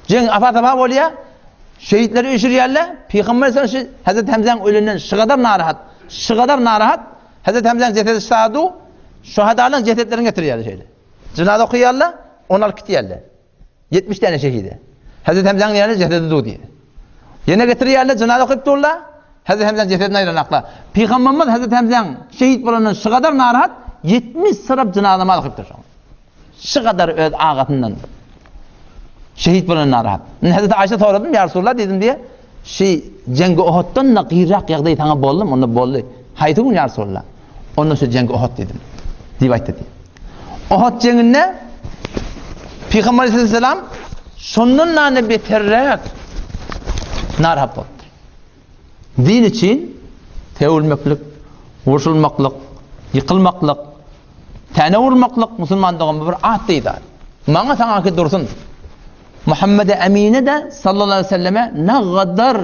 jeň afa-safa bolýar. Şehitleri üýşürýärler. Pygamber sallallahu aleyhi ve Hazreti Hamzanyň ölünden şu gadar narahat, şu gadar narahat. Hazreti Hamzanyň jesedi şadu, şuhadalaryň jesetlerini getirýärler şeýle. Jynaza okaýarlar, ony alyp gitýärler. 70 däne şehidi. Hazreti Hemzäniň ýerine jesedi dur diýýär. Ýene getirýärler, jynaza okyp durlar. Hazreti Hemzäniň jesedini aýranaklar. Pygamberimiz Hazreti Hemzäň şehit bolandan şu gadar narahat, 70 syrap jynaza namaz okypdyr şoň. Şu gadar öz agasyndan şehit bolan narahat. Indi Hazreti Aýşa soradym, ýa Resulallah diýdim diýe, şi jeňgi Uhuddan da gyrak ýagdaý saňa boldumy? Onda boldy. Haýsy gün ýa Resulallah? Onda şu jeňgi Uhud diýdim. Diýip aýtdy diýip. Uhud jeňinde Pygamber aleyhisselam şondan nane beterräk narahat bolupdyr. Din üçin söwülmeklik, urşulmaklyk, ýykylmaklyk, täne urmaklyk musulman dogan bir at diýdi. Maňa saňa ki dursun. Muhammed Emine de sallallahu aleyhi ve selleme ne gadar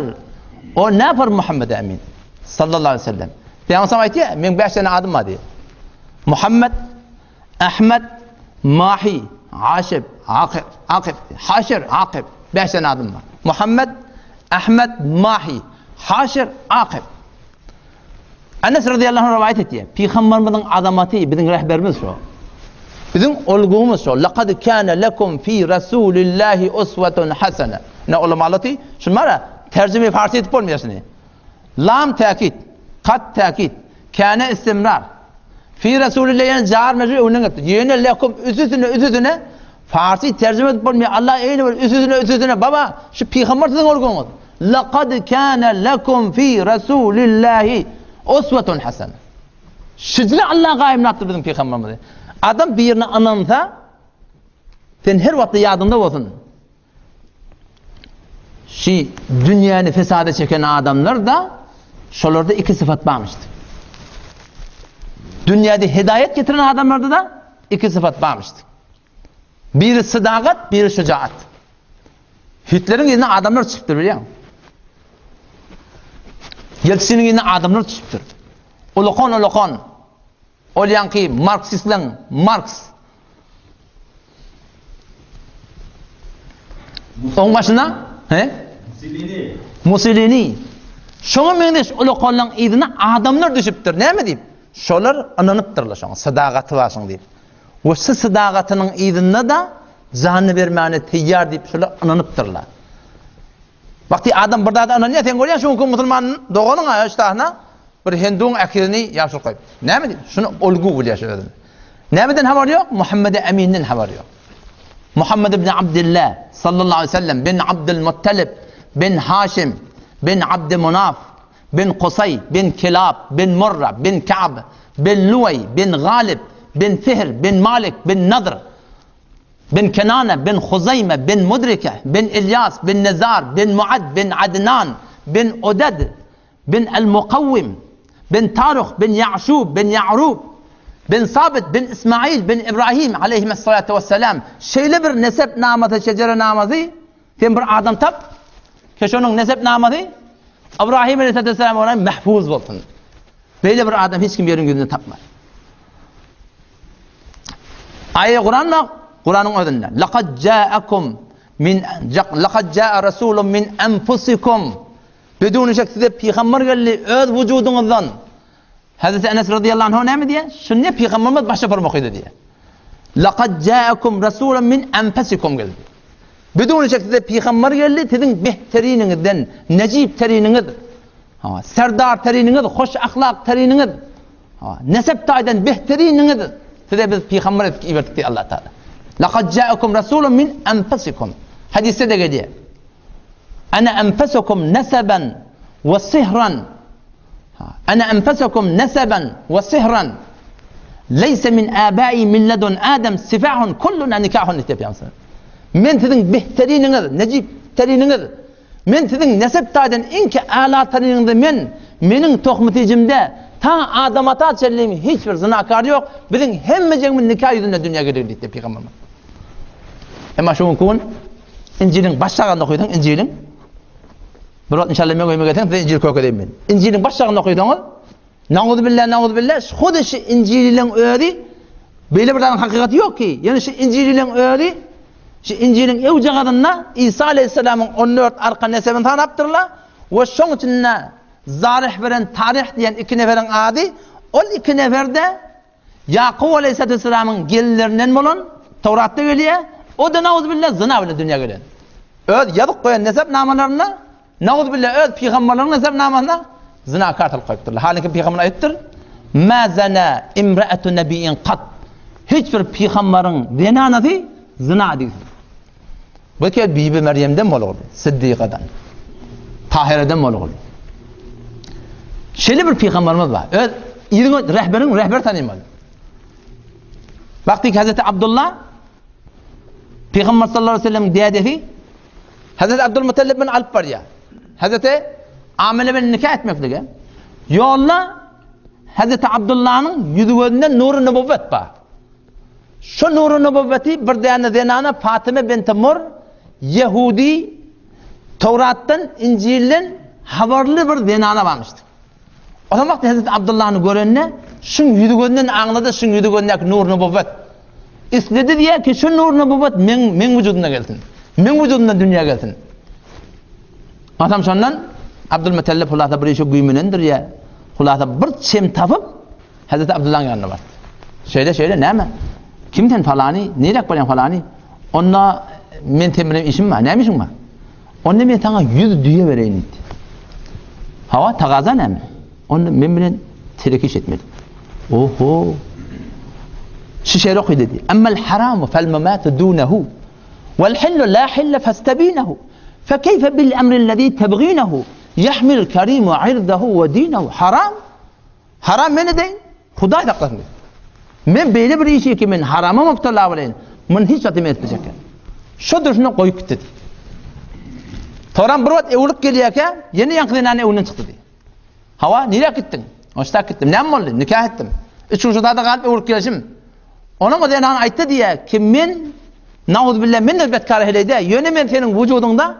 o ne yapar Muhammed Emin sallallahu aleyhi ve sellem. Peygamber aýtýar, meň 5 tane adym bar diýär. Muhammed, Ahmed, Mahi, Aşib, Akib, Akib, Haşir, Akib. 5 tane adym bar. Muhammed, Ahmed, Mahi, Haşir, Akib. Enes radıyallahu anh rivayet etýär. Pygamberimiziň azamaty biziň rehberimiz şo. Biziň olgumyz şo. Laqad kana lekum fi rasulillahi uswatun hasana. Ne ulamalar şunu bara tercüme farsi edip bolmaýar şunu. Lam täkit, kat täkit, käne istimrar. Fi Resulillah ýene jar mejrur öňünden gelipdir. Ýene lekum üstüne üstüne farsi terjime edip bolmaýar. Allah eýle bir üstüne üstüne baba şu pygamber siziň olguňyz. Laqad kana lekum fi Resulillahi uswatun hasana. Şüjle Allah gaýymlapdyr biziň pygamberimizi. Adam birine ynansa sen her wagtda ýadyňda bolsun. Şi dünýäni fesada çeken adamlar da şolarda iki syfat barmyşdy. Dünýäde hidaýat getiren adamlarda da iki syfat barmyşdy. Biri sydagat, biri şujaat. Hitleriň ýerine adamlar çykypdyr bilýäň. Ýeltsiniň ýerine adamlar çykypdyr. Ulakan ulakan. Ol ýaňky marksistleň Marks Oň başyna, he? Mussolini. Mussolini. Şoňa meňzeş ulakanlaryň yzyna adamlar düşüpdir. Näme diýip? Şolar ynanypdyrlar şoňa, sadagaty bar şoň diýip. We şu sadagatynyň yzynda-da janyny bermäne teýýar diýip şolar ynanypdyrlar. Wagty adam bir zada ynanýar, sen görýäň şu günki musulman doganyň ha ştahna bir hinduň äkizini ýaşyr goýup. Näme diýip? Şuny olgu bilýär şu özüni. Nämeden habary ýok? Muhammed Eminden habary ýok. Muhammed ibn Abdullah sallallahu aleyhi ve sellem bin Abdul Muttalib bin Haşim bin Abd Munaf bin Kusay bin Kilab bin Murra bin Ka'b bin Luay bin Galib bin Fihr bin Malik bin Nadr bin Kenane, bin Huzeýme, bin Mudrike, bin Ilýas, bin Nizar, bin Muad, bin Adnan, bin Uded, bin El-Mukawwim, bin Taruh, bin Ýa'şub, bin Ýa'rub, bin Sabyt, bin Ismail, bin Ibrahim aleýhimessalatu wesselam. Şeýle bir nesep namasy, şejere namasy. Sen bir adam tap, ki şonuň nesep namasy Ibrahim aleyhissalatu görä mahfuz bolsun. Beýle bir adam hiç kim ýeriň ýüzünde tapmaz. Aýa Kuran bak, Kuranyň özünde. Laqad ja'akum min laqad ja'a rasulun min anfusikum. Bidun şek size pygamber geldi öz wujudyňyzdan. Hazreti Enes radıyallahu anh näme diýýär? Şunda pygamberimiz başa bir okydy diýýär. Laqad ja'akum rasulun min anfusikum geldi. Bidun şek size pygamber geldi, siziň behteriniňizden, nejip teriniňiz, ha, serdar teriniňiz, hoş ahlak teriniňiz, ha, nesep taýdan behteriniňiz size biz pygamber etdik iberdik diýýär Allah Taala. Laqad ja'akum rasulun min anfusikum. Hadisde de gelýär. Ana anfasukum nasaban we sihran. Ana anfasukum nasaban we sihran. Leýse min abai min ledun Adam sifahun kulluna nikahun diýip ýazýar. Men siziň behteriniňiz, nejip teriniňiz. Men siziň nesep taýdan iň ki ala teriniňiz men. Meniň tohum-tijimde ta Adam ata çenli hiç bir zynakar ýok. Biziň hemmejigimiz nika ýüzünde dünýä geldik diýip pygamberimiz. Emma şu gün Injiliň baş şagyny okysaň, Injiliň Bir wagt inşallah meň öýüme gelseň, size Injil kökedeýin men. Injiliň baş şagyny okysaňyz, Nauzubilla, nauzubilla, hudy şu Injiliň özi beýle bir zadyň hakykaty ýok ki, ýöne şu Injiliň özi şu Injiliň öwjagazynda Isa aleyhisselamyň 14 arka nesebini sanapdyrlar we şoň içinde Zarih bilen Tarih diýen iki neferiň ady, ol iki neferde Ýakup aleýhissalamyň gelinlerinden bolan, Tawratda gelýär, o-da nauzubilla zyna bilen dünýä gelen. Öz ýazyp goýan nesep namalarynda, nauzubilla öz pygamberleriniň nesep namasynda zynakar kylyp goýupdyrlar. Halyňky pygamber aýdypdyr, Ma zana imra'atu nabiyyin qat. Hiç bir pygamberiň zenanasy zyna edipdir. Bu ke Bibi Meryemden bolguly, Siddiqadan. Tahireden bolguly. Şeýle bir pygamberimiz bar. Öz ýeriňe rehberiň rehber tanymaly. Bakdy ki Hazreti Abdullah Pygamber sallallahu aleyhi ve sellem dädesi Hazreti Abdülmuttalib bilen alyp barýar. Hazreti Amine bilen nikah etmeklige. Ýolda Hazreti Abdullahnyň ýüzi gözünden nury nübüwwet bar. Şu nury nübüwweti bir däne zenana Fatyma binti Mur ýehudi Towratdan, Injilden habarly bir zenana barmyşdy. O zaman wagty Hezreti Abdullany görende şuň ýüzi gözünden aňlady, şuň ýüzi gözündäki nur nübüwwet. Isledi diýýär ki, şu nur nübüwwet meň meň wujudymda gelsin. Meň wujudymda dünýä gelsin. Atam şondan Abdülmutallip hulasa bir işe güýmenendir ýa hulasa bir çem tapyp Hezreti Abdullahyň ýanyna bardy. Şeýle, şeýle, näme? Kim sen falany? Niräk barýaň falany? Onda men sen bilen işim bar. Näme işiň bar? Onda men saňa 100 düýe bereýin diýdi. Hawa, tagaza näme? Onda men bilen telek iş etmeli. Oho. Şu şeýre oky dedi. Ammal haramu fel mamatu dunahu. Wal hillu la hilla fastabinahu. Fe keyfe bil emri allazi tabginahu. Yahmil kerimu irdahu we dinahu. Haram. Haram men edeýin, Hudaý saklasyn diýdi. Men beýle bir işi ki men harama mubtala bolaýyn, muny hiç wagt men etmejek. Şo durşuna goýup gitdi diýdi. Soram bir wagt öwrülip gelýärkä, ýene ýaňky zenany öňünden çykdy diýdi. Hawa, nirä gitdiň? Oştak gitdim. Näme boldy? Nikah etdim. Üç gün şo zada galyp öwrülip gelişim. Onuň o zenany aýtdy diýýär ki, men nauzubilla men-de betkar heleý-dä, ýöne men seniň wujudyňda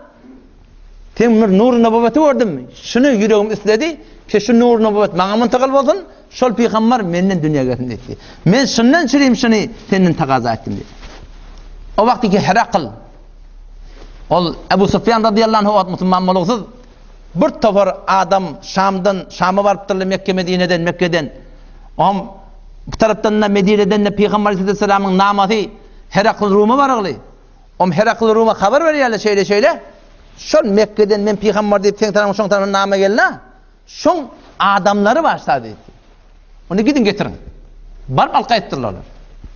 Seň bir nury nuboweti gördüm, şuny ýüregim isledi ki, şu nury nubowet maňa muntakyl bolsun, şol pygambar menden dünýä gelsin diýdi. Men şundan çürim şuny senden tagaza etdim diýdi. O wagtky Herakl ol Ebu Sufýan radiyallahu anh o wagt musulman bolugsyz bir topar adam Şamdan Şama barypdyrlar Mekke Medineden Mekgeden. Oňam bu tarapdan da Medineden de Pygamber aleyhisselamyň namasy Herakl Ruma barygly. Om Herakl Ruma habar berýärler şeýle-şeýle. Şol Mekgeden men pygamber diýip seň tarapyňa şoň tarapyňa nama geldi. Şoň adamlary başla diýdi. Ony gidiň getiriň. Baryp alyp gaýtdyrlar olar.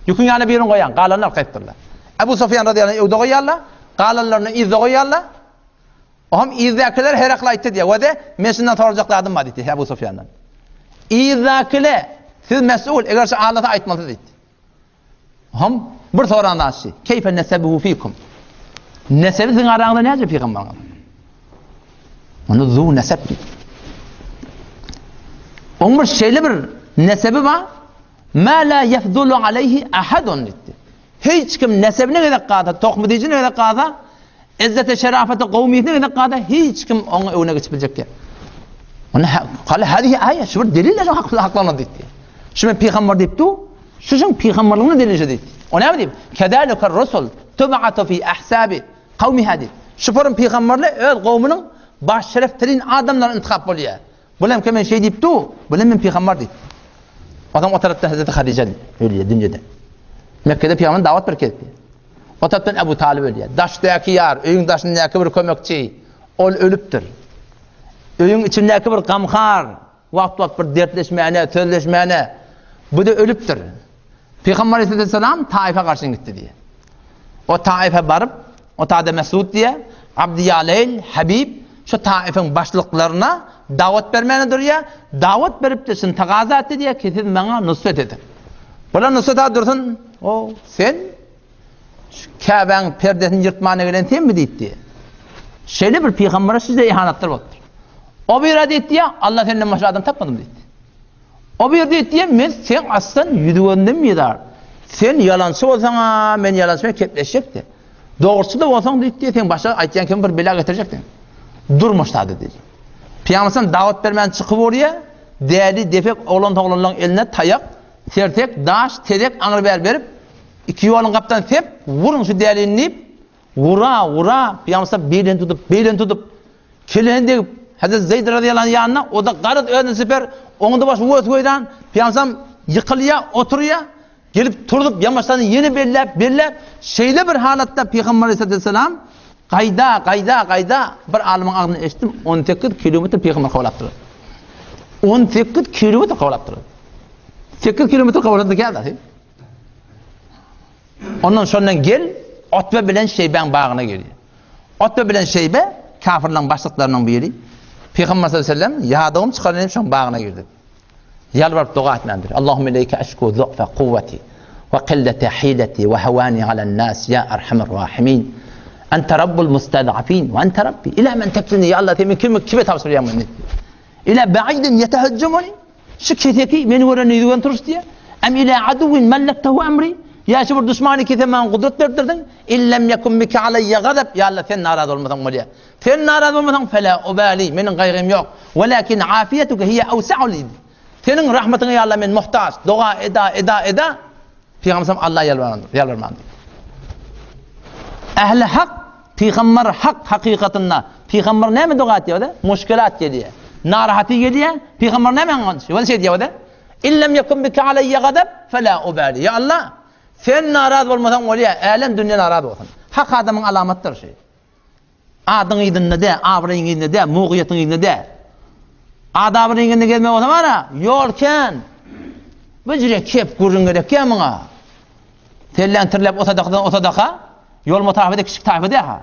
Ýüküň ýanyna birini goýan, galanyny alyp gaýtdyrlar. Ebu Sufýan radiyallahu anh öwde goýýarlar, galanlaryny yzda goýýarlar. Oňam yzdakylar Herakl aýtdy diýýär. Wede, men şundan sorajak zadym bar diýdi Ebu Sufýandan. Yzdakylar, siz mesul, eger şu aldasa aýtmalysyz diýdi. Hom bir soran zat şu. Keyfe nesebuhu fikum. Nesebi siziň araňyzda näce pygambaryň? Onu zu nesep diýdi. Oň bir şeýle bir nesebi bar. Ma la yefdulu aleyhi ahadun diýdi. Hiç kim nesebine gezek galsa, tohmy diýjine gezek galsa, Izzete şerafete gowmyýetine gezek galsa hiç kim oňa öňüne geçip biljek däl. Onda kale hadihi aýa şu bir delil şu hak haklana diýdi. Şu men pygamber diýip du, şu şuň pygamberligine delil şu diýdi. O näme diýip? Kedalika rusul tub'atu fi ahsabi kawmiha diýip. Şu bir pygamberler öz gowmunyň baş şerefterin adamlary intihap bolýar. Bulam ki men şeý diýip du, bulam men pygamber diýip. Onsoň o tarapdan Hazreti Hadija ölýär dünýede. Mekgede pygamber dawat berip gelipdi. O tarapdan Ebu Talyp ölýär. Daşdaky ýar, öýüň daşyndaky bir kömekçi, ol ölüpdir. Öýüň içindäki bir gamhar, wagt-wagt bir dertleşmäne, sözleşmäne, bu-da ölüpdir. Pygamber aleyhisselam Taife garşy gitdi diýýär. O Taife baryp, o taýda Mesud diýýär, Abdy Ýaleýl, Habib şu Taifiň başlyklaryna dawat bermäne durýar. Dawat berip-de şuny tagaza etdi diýýär ki, siz maňa nusret ediň. Bular nusret dursun, o sen şu Käbäň perdesini ýyrtmana gelen senmi diýipdi. Şeýle bir pygambere size ihanatlar bolupdyr. O bir diýipdi, Allah senden başga adam tapmadym diýipdi. O bir diýipdi, men sen aslan ýüzi gözünden mizar. Sen ýalançy bolsaň-a, men ýalançy bilen kepleşjekdi. Dogruçy-da bolsaň diýipdi, sen başga aýtýan kim bir bela getirjekdi. Durmuş sada diýdi. Pygamber dawat bermän çykyp urýar, däli defek oglan-toglanlaryň eline taýak, sertek, daş, tezek aňry-bäri berip, iki ýoluň gapdan sep, wuruň şu dälini diýip, wura, wura, Pygamber belini tutup, belini tutup, Kelehini degip, Hezreti Zeýd razyýallahu anh ýanyna, o-da garaz özüni siper, oňa-da başy wös-weýran, Pygamberam ýykylýar, oturýar, gelip turzup, ýamaçlaryny ýene belläp, belläp, şeýle bir halatda Pygamber aleyhissalam gaýda, gaýda, gaýda, bir alymyň agzyndan eşitdim, 18 kilometr Pygamber kowalapdyr. 18 kilometr kowalapdyr. 8 kilometr kowalady kädi. Ondan şondan gel, Utbe bilen Şeýbäň bagyna gelýär. Utbe bilen Şeýbe kafirleriň başlyklarynyň biri. Pygamber sallallahu aleyhi ve sellem ýadawym çykaryn diýip şoň bagyna girdi. Ýalbaryp doga etmändir. Allahumma ileyke eşku zu'fa kuwwati we qillete hileti we hawani alen nas ya erhamer rahimin. Ente rabbul mustad'afin we ente rabbi. Ila men tekilni ya Allah sen men kime kime tabşyrýaň meni? Ila ba'idin yetehecemuni. Şu keseki meni görende ýüzügen turuş diýýär. Em ila aduwwin mallaktahu emri? Ýa şu bir duşmany kese maňa gudrat berdirdiň? Illem ýekun bike alaýýa gazap. Ýa Allah sen narazy bolmasaň bolýar. Sen narazy bolmasaň fela ubali, meniň gaýgym ýok. Welakin afiýetuke hiýe awsa'u li. Seniň rahmatyňa ýa Allah men muhtaç. Doga eda, eda, eda. Pygamber Alla ýalbarandyr, ýalbarmandyr. Ähli hak, pygamber hak hakykatynda. Pygamber näme doga etýär-de? Muşkilat gelýär. Narahaty gelýär. Pygamber näme aňan? Şeýle şey diýýär-de. Illem ýekun bike alayya gadab fela ubali. Ya Allah, sen naraz bolmasaň bolýar, älem dünýe naraz bolsun. Hak adamyň alamatdyr şu. Adyň yzynda däl, abraýyň yzynda däl, mugyýetiň yzynda däl. Ad-abraýyň yzynda gezmek bolsa bar-a, ýol kän. Bu jüre kep gürrüň gerek ýa muňa. Selläň tirläp o sadakadan o sadaka, ýolma taýpa-da kiçik taýpa däl-ha.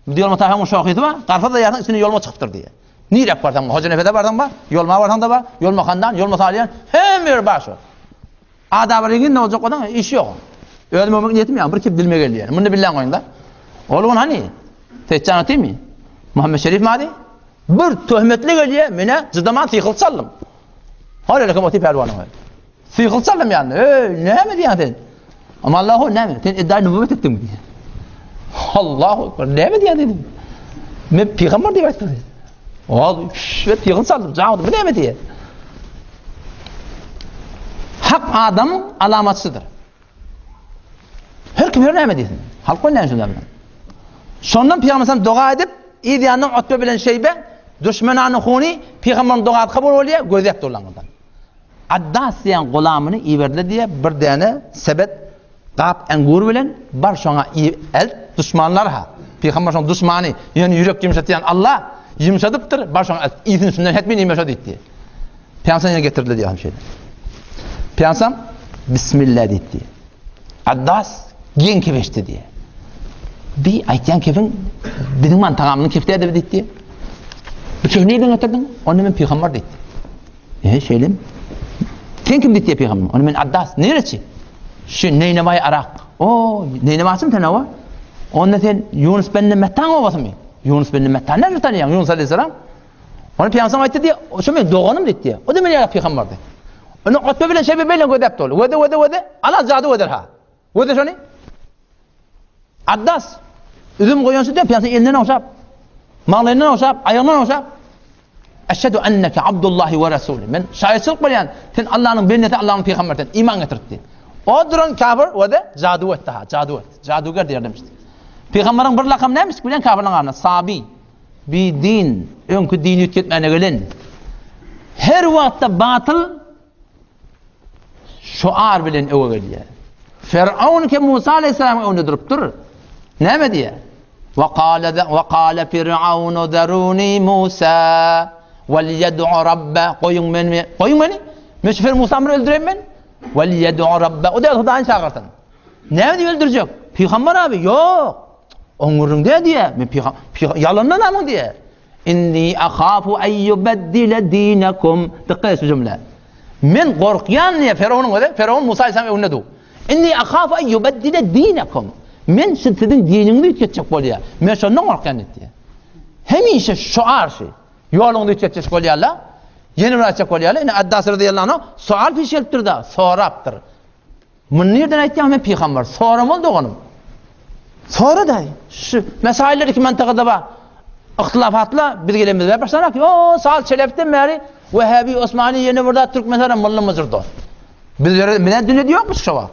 Bu ýolma taýpaň şohysy bar, garpyz daýarsyň içinde ýolma çykypdyr diýýär. Niräk barsaň, Hojanepese barsaň bar, ýolma barsaň-da bar, ýolma handan, ýolma salýan, hemme ýer bar şo. Adabra indi boljak bolsaň iş ýok. Özüm öwmek niýetim ýok. Bir kep dilime geldi. Muny billäň goýuň-da. Ol gün hany? Seýitjan otymy? Muhammet Şerif mady? Bir töhmetli gelýär, menä jydaman sykyl çaldym. Hol elekem oty pälwanyň özi. Sykyl çaldym ýanyna. Eý, näme diýýäň sen? Amma Allahu näme? Sen iddia nübüwwet etdiň diýýär. Allahu ekber. Näme diýýäň dedim. Men pygamber diýip aýtdym. Ol şeýle sykyl çaldym. Jawdy, bu näme diýýär? Hak adam alamatçydyr. Her kim her näme diýsin. Halk näme şundan bilen. Şondan Pygamber doga edip, yz ýanyndan Utbe bilen Şeýbe düşmenany huny Pygamberiň dogasy kabul bolýar, gözläp durlandan. Addas diýen gulamyny iberdiler diýe bir däne sebet gap engur bilen bar şoňa elt duşmanlar ha. Pygamber şoň duşmany, ýöne ýürek ýumşatýan Allah ýumşadypdyr, bar şoňa elt. Iýsin şundan hetmen iýme şo diýdi. Pygamber ýene getirdiler diýen şeýle. Pygamber Bismillah diýdi. Addas geň kep eşitdi diýe. Bi aýtýan kefiň biziň man tagamynyň kefi däl diýdi. Bu kefi nirden getirdiň? Onda men pygamber diýdi. E, şeýlemi? Sen kim diýdi pygamber? Onda men Addas. Nereçi? Şu Neýnewaý Arak. O, Neýnewaçym sen awa? Onda sen Ýunus ben Mettaň obasymy? Ýunus ben Metta näme tanýaň? Ýunus aleyhisselam. Ony pygamber aýtdy diýe, şu men doganym diýdi. O da men ýaly pygamberdi. Ony Utbe bilen Şeýbe bilen gözäp doly. Göze göze göze. Ala jady gözer ha. Göze şony. Addas. Üzüm goýan şu dep, ýa elinden ogşap, maňlaýyndan ogşap, aýagyndan ogşap. Eşhedü enneke Abdullahi we Rasuli. Men şaýatçylyk berýän, sen Allanyň bendesi, Allanyň pygamberi sen iman getirip diýdi. O duran kafir we de jadu etdi ha, jadu etdi. Jaduger diýerlemişdi. Pygamberiň bir lakamy nämiş bilen kafirleň arasynda? Sabi, bi din, öňki dini üýtgetmäne gelen. Her wagtda batyl şuar bilen öwe gelýär. Firaun ke Musa aleyhisselamyň öňünde durupdyr. Näme diýýär? Wa qala wa qala Firaun zaruni Musa wal yad'u rabba goýuň meni goýuň meni. Men şu Musa bir öldüreýin men. Wal yad'u rabba o da Hudaýyny çagyrsyn. Näme diýip öldürjek? Pygamber abi ýok. Oň gürrüň dä diýýär. Men pygamber ýalandan amyň diýýär. Inni ahafu en yubeddile dinakum. Dikkat et şu jümlä. Men gorkýan diýýär Firawunyň özi. Firawun Musa aleyhisselam öňünde dur. Inni ahafu en yubeddile dinakum. Men şu siziň diniňizi üýtgetjek bolýar. Men şondan gorkýan diýýär. Hemişe şuar şu. Ýoluňyzy üýtgetjek bolýarlar. Ýene bir aýtjak bolýarlar. Ine Addas radiyallahu anh sual piş gelipdir da, sorapdyr. Muny nirden aýtýaň men pygamber? Soramaly doganym. Sora daý. Şu mesailler iki mantagada bar. Ihtilafatla biz gelenimizde başlanak. O sal çelepden bäri Wehhabi Osmani ýene bir zat türkmen saram mylly myjyr dost. Bizlere mine dünýede ýokmuş şu wagt.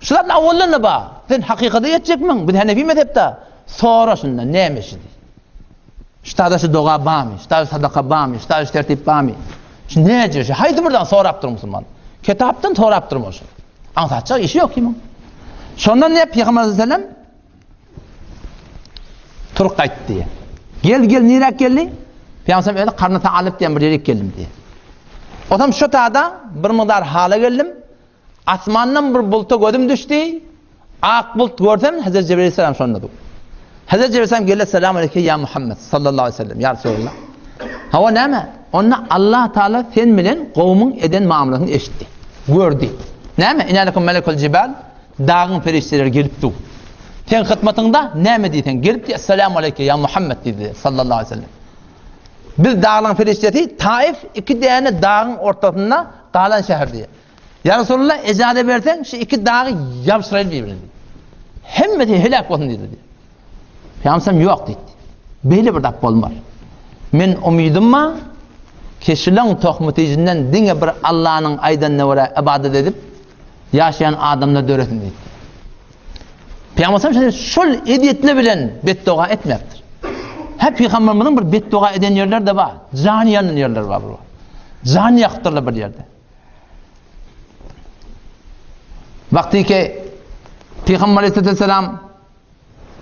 Şu zat awaldan da bar. Sen hakykata ýetjekmiň? Biz Hanefi mezhepde. Sora şundan näme şi diý. Şu şu doga barmy? Şu sadaka barmy? Şu tertip barmy? Şu näce şu haýsy birden sorap dur musulman. Kitapdan sorap durmaş. Aňsatjak işi ýok kimiň. Şondan ne Pygamber sallam Turk gaýtdy. Gel gel niräk geldi? Pygamber özi karny alyp diýen bir ýere geldim diýdi. Otam şu tada bir mydar hala geldim. Asmandan bir bulta gözüm düşdi. Ak bulut görsem Hazreti Cebrail aleyhisselam şonda dur. Hazreti Cebrail aleyhisselam geldi selam aleyke ya Muhammed sallallahu aleyhi ve sellem ya Resulallah. Hawa näme? Onda Allah Taala sen bilen gowumyň eden muamalasyny eşitdi. Gördi. Näme? Inalekum melekul jibal dagyň perişdeleri gelip dur. Sen hytmatyňda näme diýseň gelip diýe selam aleyke ya Muhammed diýdi sallallahu aleyhi ve sellem. Biz daglaryň perişdesi Taif iki däne dagyň ortasynda galan şäher diýe. Ýa Resulallah, ejaza berseň, şu iki dagy ýabşyraýly bir-birine diýdi. Hemmesi heläk bolsun diýdi. Pygamberimiz ýok diýdi. Beýle bir zat bolmaz. Men umydym bar, keşileň tohmy-tijinden diňe bir Allanyň aýdanyna görä ybadat edip ýaşaýan adamlar döresin diýdi. Pygamberimiz şol ezýetler bilen betdoga etmepdir. Hä pygamberimiziň bir betdoga eden ýerleri-de bar. Jany ýanan ýerleri bar bir. Jany ýakypdyrlar bir ýerde. Wagty ki Pygamber Aleyhisselam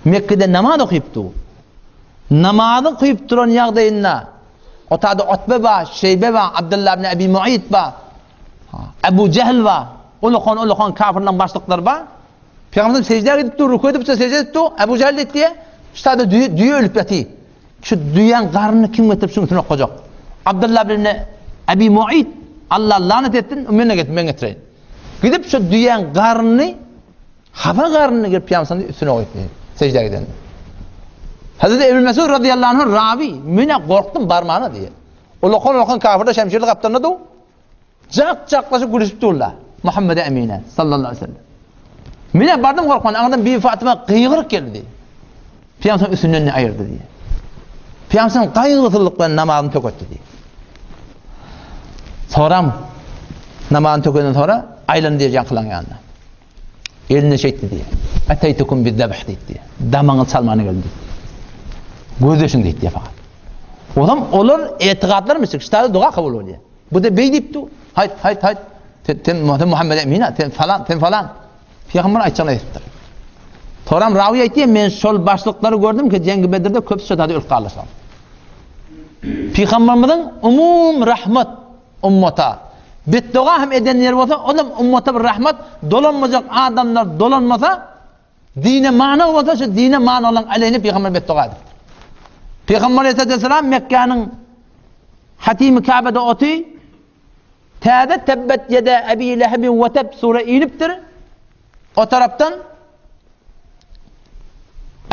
Mekke'de namaz okuyupdy. Namazy okuyup duran ýagdaýynda otada Utbe ba, Şeýbe ba, Abdullah ibn Abi Mu'id ba, Abu Jehl ba, ulukan ulukan kafirlerin başlyklary ba. Pygamber secdeye gidip dur, ruku edip secde edip dur. Abu Jehl diýdi, şu taýda düýe, düýe ölüp ýaty. Şu düýäň garnyny kim getirip şuň üstüne okajak? Abdullah ibn Abi Mu'id Allah lanet etsin, men getir, men getireýin. Gidip şu düýäň garnyny hapa garnyny gelip pygamberimiziň üstüne goýupdy. Secde gidende. Hazreti Ebu Mesud radıyallahu anh ravi, mene gorkdum barmana diýe. Ulakan ulakan kafirde şemşirli gapdalynda du. Jak-jaklaşyp gülüşip durlar. Muhammede Emine sallallahu aleyhi ve sellem. Mine bardym gorkman, aňyrdan Bibi Fatyma gygyryp geldi. Pygamber üstünden ne aýyrdy diýe. Pygamber gaýgysyzlyk bilen namazyny töketdi diýe. Soram namazyny tökenden sonra aýlandy diýe ýaňkylaň ýanyna. Eline şeýtdi diýe. Ateýtukum bizzabh diýdi. Damaňy çalmana geldim diýdi. Gözleşiň diýdi fakat. Olam olar etigatlar müşrik, ştada doga kabul bolýar. Bu da beý diýip dur. Haýt, haýt, haýt. Sen, sen, sen Muhammed Emina, sen falan, sen falan. Pygamber aýtjagyny aýdypdyr. Soram rawi aýtdy, men şol başlyklary gördüm ki, Jengi Bedirde köpüsi şo ölüp galdy şol. Pygamberimiziň umum rahmat ummata betdoga hem eden ýeri bolsa, olam ummata bir rahmat, dolanmajak adamlar dolanmasa, Dine many bolsa şu dine many olan aleyhine pygamber betdoga edipdir. Pygamber aleyhisselam Mekgäniň Hatimi Käbede oty täze Tebbet ýede Ebi Lehebin we Teb sure inipdir. O tarapdan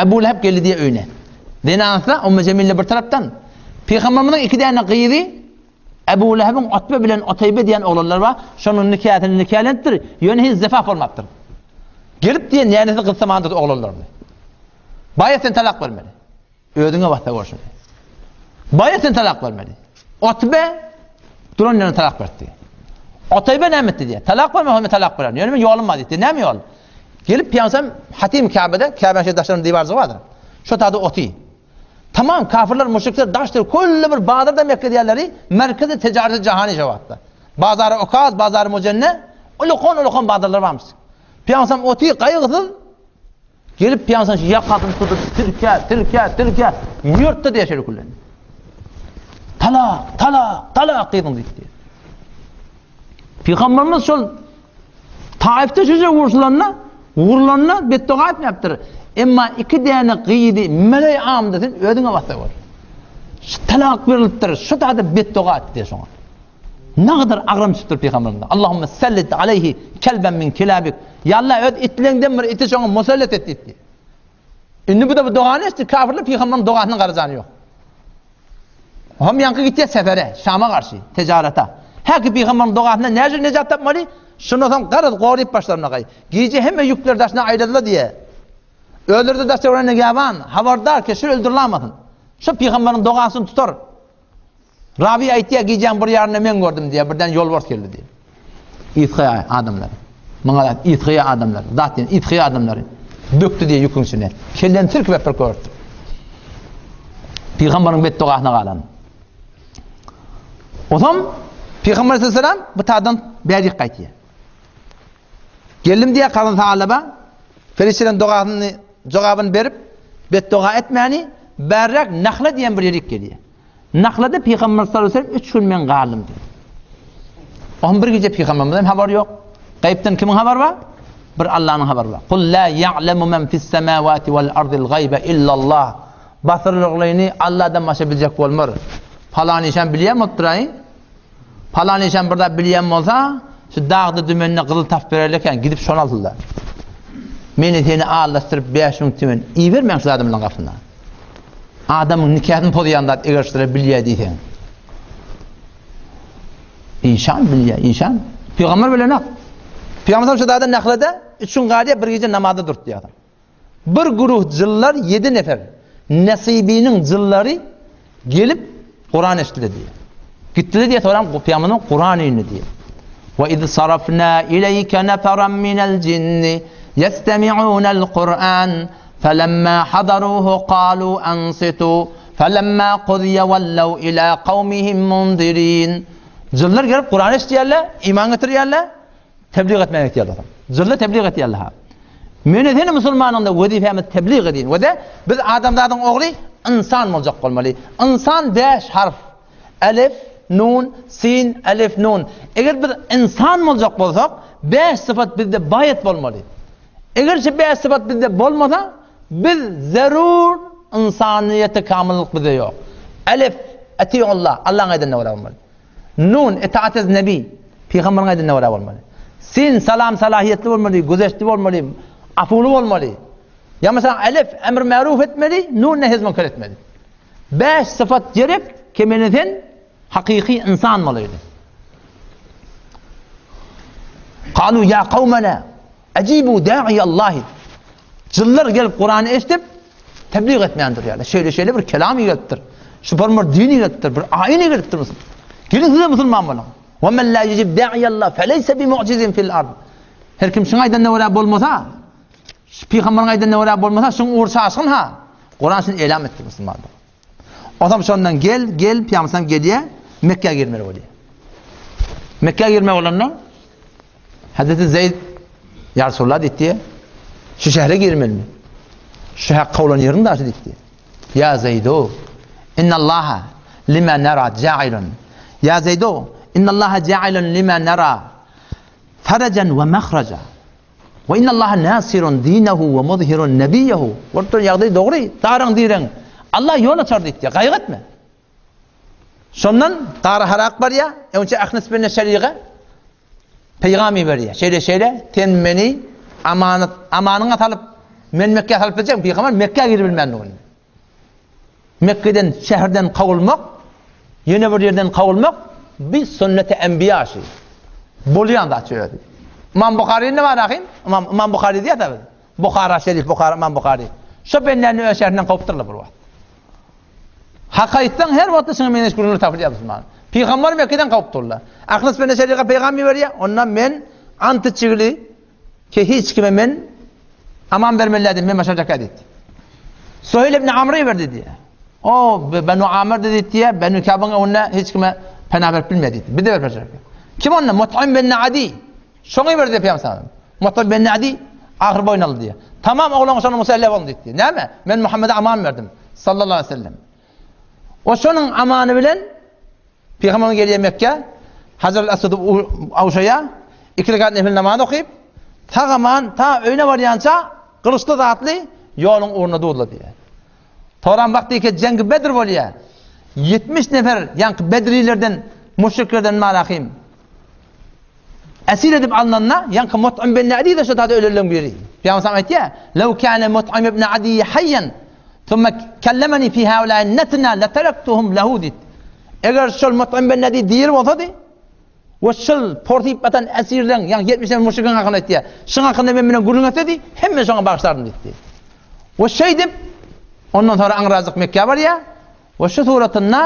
Ebu Leheb geldi diye öýüne. Zenansa Ummu Cemile bir tarapdan Pygamberimiziň iki däne gyzy Ebu Lehebiň Utbe bilen Uteýbe diýen oglanlary bar, şonuň nikasyny nikalenipdir, ýöne hiç zefaf bolmapdyr. Gelip diýen nänesi gyzsamandyr oglanlaryny. Baýat sen talak bermeli. Özüňe bassa gör şuny. Baýat sen talak bermeli. Otbe duran ýerine talak berdi. Otaýbe näme etdi diýýär. Talak berme, men talak bererin. Ýöne men ýolum bar diýdi. Näme ýol? Gelip Pygamberimiz Hatim Käbede, Käbäniň şeýle daşlaryň diwarjygy bardyr. Şo taýda oty. Tamam kafirler, müşrikler daşdyr, külli bir bazarda Mekke diýerleri, merkezi ticareti jahany şo wagtda. Bazary Okaz, bazary Mujenne, ulukan-ulukan bazarlar barmyş. Pygamberimiz oty gaýgysyz Gelip pyýansan şu ýakasyny tutup tilkä, tilkä, tilkä ýyrtdy diýe şeýle küllen. Talak, talak, talak gyzyň diýdi. Pygamberimiz şol Taifde şeýle urşulanda, urulanda betdoga etmepdir. Emma iki däne gyzy meleý amda sen özüňe basa gör. Şu talak berilipdir, şu da betdoga etdi şoňa. Nagadar agram düşüpdir pygamberimize. Allahümme sellit aleyhi kelben min kilabik. Ya Allah öz itleňden bir iti şoňa musallat et diýdi. Indi bu da bu dogany eşitdi. Kafirler pygamberiň dogasynyň garajany ýok. Hem ýaňky gitýär sefere, Şama garşy, ticarata. Häki pygamberiň dogasyndan näce nejat tapmaly? Şundan soň garaz goryp başlaryna gaý. Gije hemme ýükler daşyna aýladylar diýe. Özleri de daşda görende ýaban, habardar ki şu öldürilamasyn. Şu pygamberiň dogasyny tutar. Rabi aýtýar, gijäň bir ýarynda men gördüm diýýär, birden ýolbars geldi diýýär. Ysgaýa adamlary. Muňa zat ysgaýa adamlary. Zat diýen ysgaýa adamlary. Bökdi diýýär ýüküň içine. Kelleni tirkip äpir görüpdir. Pygamberiň betdogasyna galan. Ozam Pygamber sallallahu bu tadan bärik gaýtýar. Geldim diýýär Kazan Salaba. Perişdeleň dogasyny jogabyny berip, betdoga etmäni bärräk Nahla diýen bir ýerik gelýär. Nahlada Pygamber sallallahu aleyhi ve sellem üç gün men galdym diýdi. Ohm bir gije Pygamberimizden habar ýok. Gaýypdan kimiň habary bar? Bir Allanyň habary bar. Kul la ya'lemu men fis semawati wal ardil gaýba illallah. Basyrlygyny Allahdan başga biljek bolmar. Palan işan bilýän bolupdyr-aý. Palan işan bir zat bilýän bolsa, şu dagda dümende gyzyl tapyp bererli eken, gidip şony alsynlar. Meni seni aldaşdyryp 5000 tümen ibermäň şu adamlaryň gapyna. Adamyň nikasyny pozýan zat eger şulara bilýär diýseň. Işan bilýär, işan. Pygamber bilenok. Pygamber şu dagda Nahlada üç gün galýar, bir gije namazda durdy diýýär. Bir guruh jyllar ýedi nefer Nesibiniň jyllary gelip Kuran eşitdiler diýýär. Gitdiler diýýär, soram Pygamberiň Kuran indi diýýär. Wa iz sarafna ileyke neferan minel jinni yestemi'unel Kur'an felemma hadaruhu qalu ansitu felemma qudiya wallaw ila kawmihim munzirin. Jynlar gelip Kur'an eşidýärler, iman getirýärler. Tebliğ etmäge gitýärler. Jynlar tebliğ etýärler. Meni seni musulmanyň da wezipemiz tebliğ edin. We de biz adamzadyň ogly ynsan boljak bolmaly. Ynsan bäş harf. Elif, nun, sin, elif, nun. Eger biz ynsan boljak bolsak, bäş sypat bizde baýat bolmaly. Eger şu bäş sypat bizde bolmasa, biz zerur ynsanyýete kamyllyk bizde ýok. Elif, etiullah, Allahyň aýdanyna görä bolmaly. Nun, itaat ez nebi, pygamberiň aýdanyna görä bolmaly. Sin, salam salahiýetli bolmaly, güzeştli bolmaly, afuwly bolmaly. Ýa meselem elif, emr märuf etmeli, nun nehy münker etmeli. Bäş syfat gerek, kemine sen hakyky ynsan bolaýly. Kalu ya kawmena Ajibu da'i Allahi. Jynlar gelip Kurany eşidip tebliğ etmän durýarlar. Şeýle şeýle bir kelam gelipdir. Şu bir bir din gelipdir, bir aýyn gelipdir. Gelin size musulman boluň. Ve men la yujib da'i Allah feleyse bi mu'jizin fil ard. Her kim şuň aýdanyna görä bolmasa, şu pygamberiň aýdanyna görä bolmasa, şuň ugur çaşgyn ha. Kuran şuny elam etdi musulmanlara. Onsoň şondan gel, gel, pygamber gelýär, Mekgä girmeli bolýar. Mekgä girmeli bolanda Hazreti Zeyd Ya Resulallah diýdi. Şu şähere girmelimi? Şu hak kowlan ýeriň daşy diýdi. Ya Zeydu, innallaha lima nara ja'ilun. Ya Zeydu, innallaha ja'ilun lima nara farajan we mahraja. We innallaha nasirun dinehu we muzhirun nebiyehu. Bolup duran ýagdaý dogry, daraň direň. Allah ýol açar diýdi. Gaýgy etme. Şondan Gara Harak barýar, öňçe Ahnes bin Şeriga peýgam iberýär. Şeýle şeýle sen meni amanat amanyňa salyp men Mekgä salyp biljek, pygamber Mekgä girip bilmändigini. Mekgeden şäherden kowulmak, ýene bir ýerden kowulmak bi sünneti enbiýa şi. Bolýan zat şu özi. Imam Buhary ne bar ahim? Imam Imam Buhary diýýär biz. Buhara şerif, Buhara Imam Buhary. Şo bendäni öz şäherinden kowupdyrlar bir wagt. Hak aýtsaň her wagtda şuňa meňzeş gürrüňler tapylýar musulman. Pygamber Mekgeden kowupdyrlar. Ahlys bende şeriga peýgam iberýär. Onda men ant içigli ki hiç kime men aman bermeli diýdim, men başarjak diýdi. Suheýl ibn Amry iberdi diýýär. O Benu Amr diýdi, Benu Kabyň öňünde hiç kime pena berip bilmedi diýdi. Bir de berjek. Kim onda? Mut'im bin Adi. Şoňa iberdi Pygamber sallallahu Mut'im bin Adi ahyr boýun aldy diýýär. Tamam oglan şony muselle boldy diýdi. Näme? Men Muhammede aman berdim. Sallallahu aleyhi ve sellem. O şonuň amany bilen Pygamber gelýär Mekge, Hajar al-Aswady awşaýar, iki rekat nefil namaz okyp, sag aman ta öýüne barýança gylyçly zatly ýoluň ugruna durlar diýýär. Toran wagty ki Jengi Bedr bolýar. 70 nefer ýaňky Bedrilerden, müşriklerden marahim. Esir edip alnanda, ýaňky Mut'im bin Adi de şo tada ölenleň biri. Pygamber aýtýar, "Lew kana Mut'im ibn Adi hayyan, thumma kellemeni fi haula'i natna lataraktuhum lahu" diýdi. Eger şol Mut'im bin Adi diri bolsady, we şol porsyp batan esirleň, ýagny 70 nefer müşrikiň hakynda aýtýar. Şuň hakynda men bilen gürrüň etsedi, hemme şoňa bagyşlardym diýdi. We şeýdip, ondan soňra aňrajyk Mekgä barýar. We şu suratynda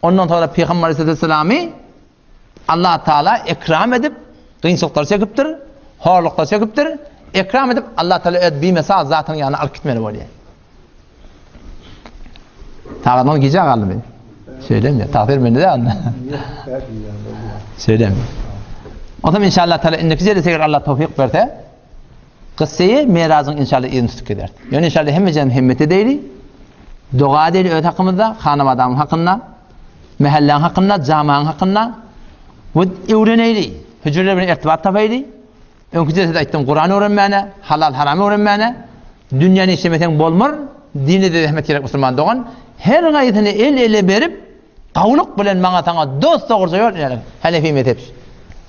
ondan soňra Pygamber aleyhissalamy Allah Taala ekram edip, kynçylyklar çekipdir, horluklar çekipdir. Ekram edip Allah Taala öz bimesal zatynyň ýanyna alyp gitmeli bolýar. Sagadyň gijä galdymy? Şeýlemi? Tagsyr mende de anda. Şeýlemi? Onsoň inşallah Taala indiki jelse eger Allah towfik berse, Kyssaýy Mirazyň inşallah yzyny tutup gider. Ýöne inşallah hemme himmet edeýli. Doga edeýli öz hakymyzda, hanabadamyň hakynda, mähelläň hakynda, jamaň hakynda we öwreneýli. Hüjreler bilen irtibat tapaýly. Öňki jelsede aýtdym, Kuran öwrenmäne, halal haram öwrenmäne, dünýäni işlemeseň bolmar, dine de zähmet gerek musulman dogan. Her gaýsyny el-ele berip, gawulyk bilen maňa saňa dost dogruja ýol ýaly Hanefi mezhep.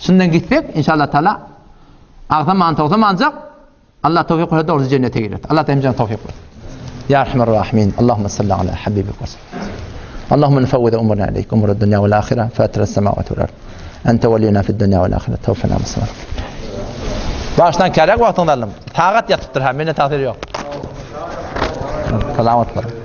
Şundan gitsek, inşallah taala agsaman togsamanjak Allah towfik berse dogry jennete girer. Allah hemmämize towfik bersin. Ya Erhamer Rahimin, Allahumma salli ala habibik ve sellem. Allahumma nufawwidu umurna ileyk, umur dunya vel ahire, fatir semawati vel ard. Ente veliyuna fid dunya vel ahire, tawfina muslimin. Başdan kerek wagtyňda aldym. Sagat ýatypdyr ha, mende tagsyr ýok. Salamat boluň.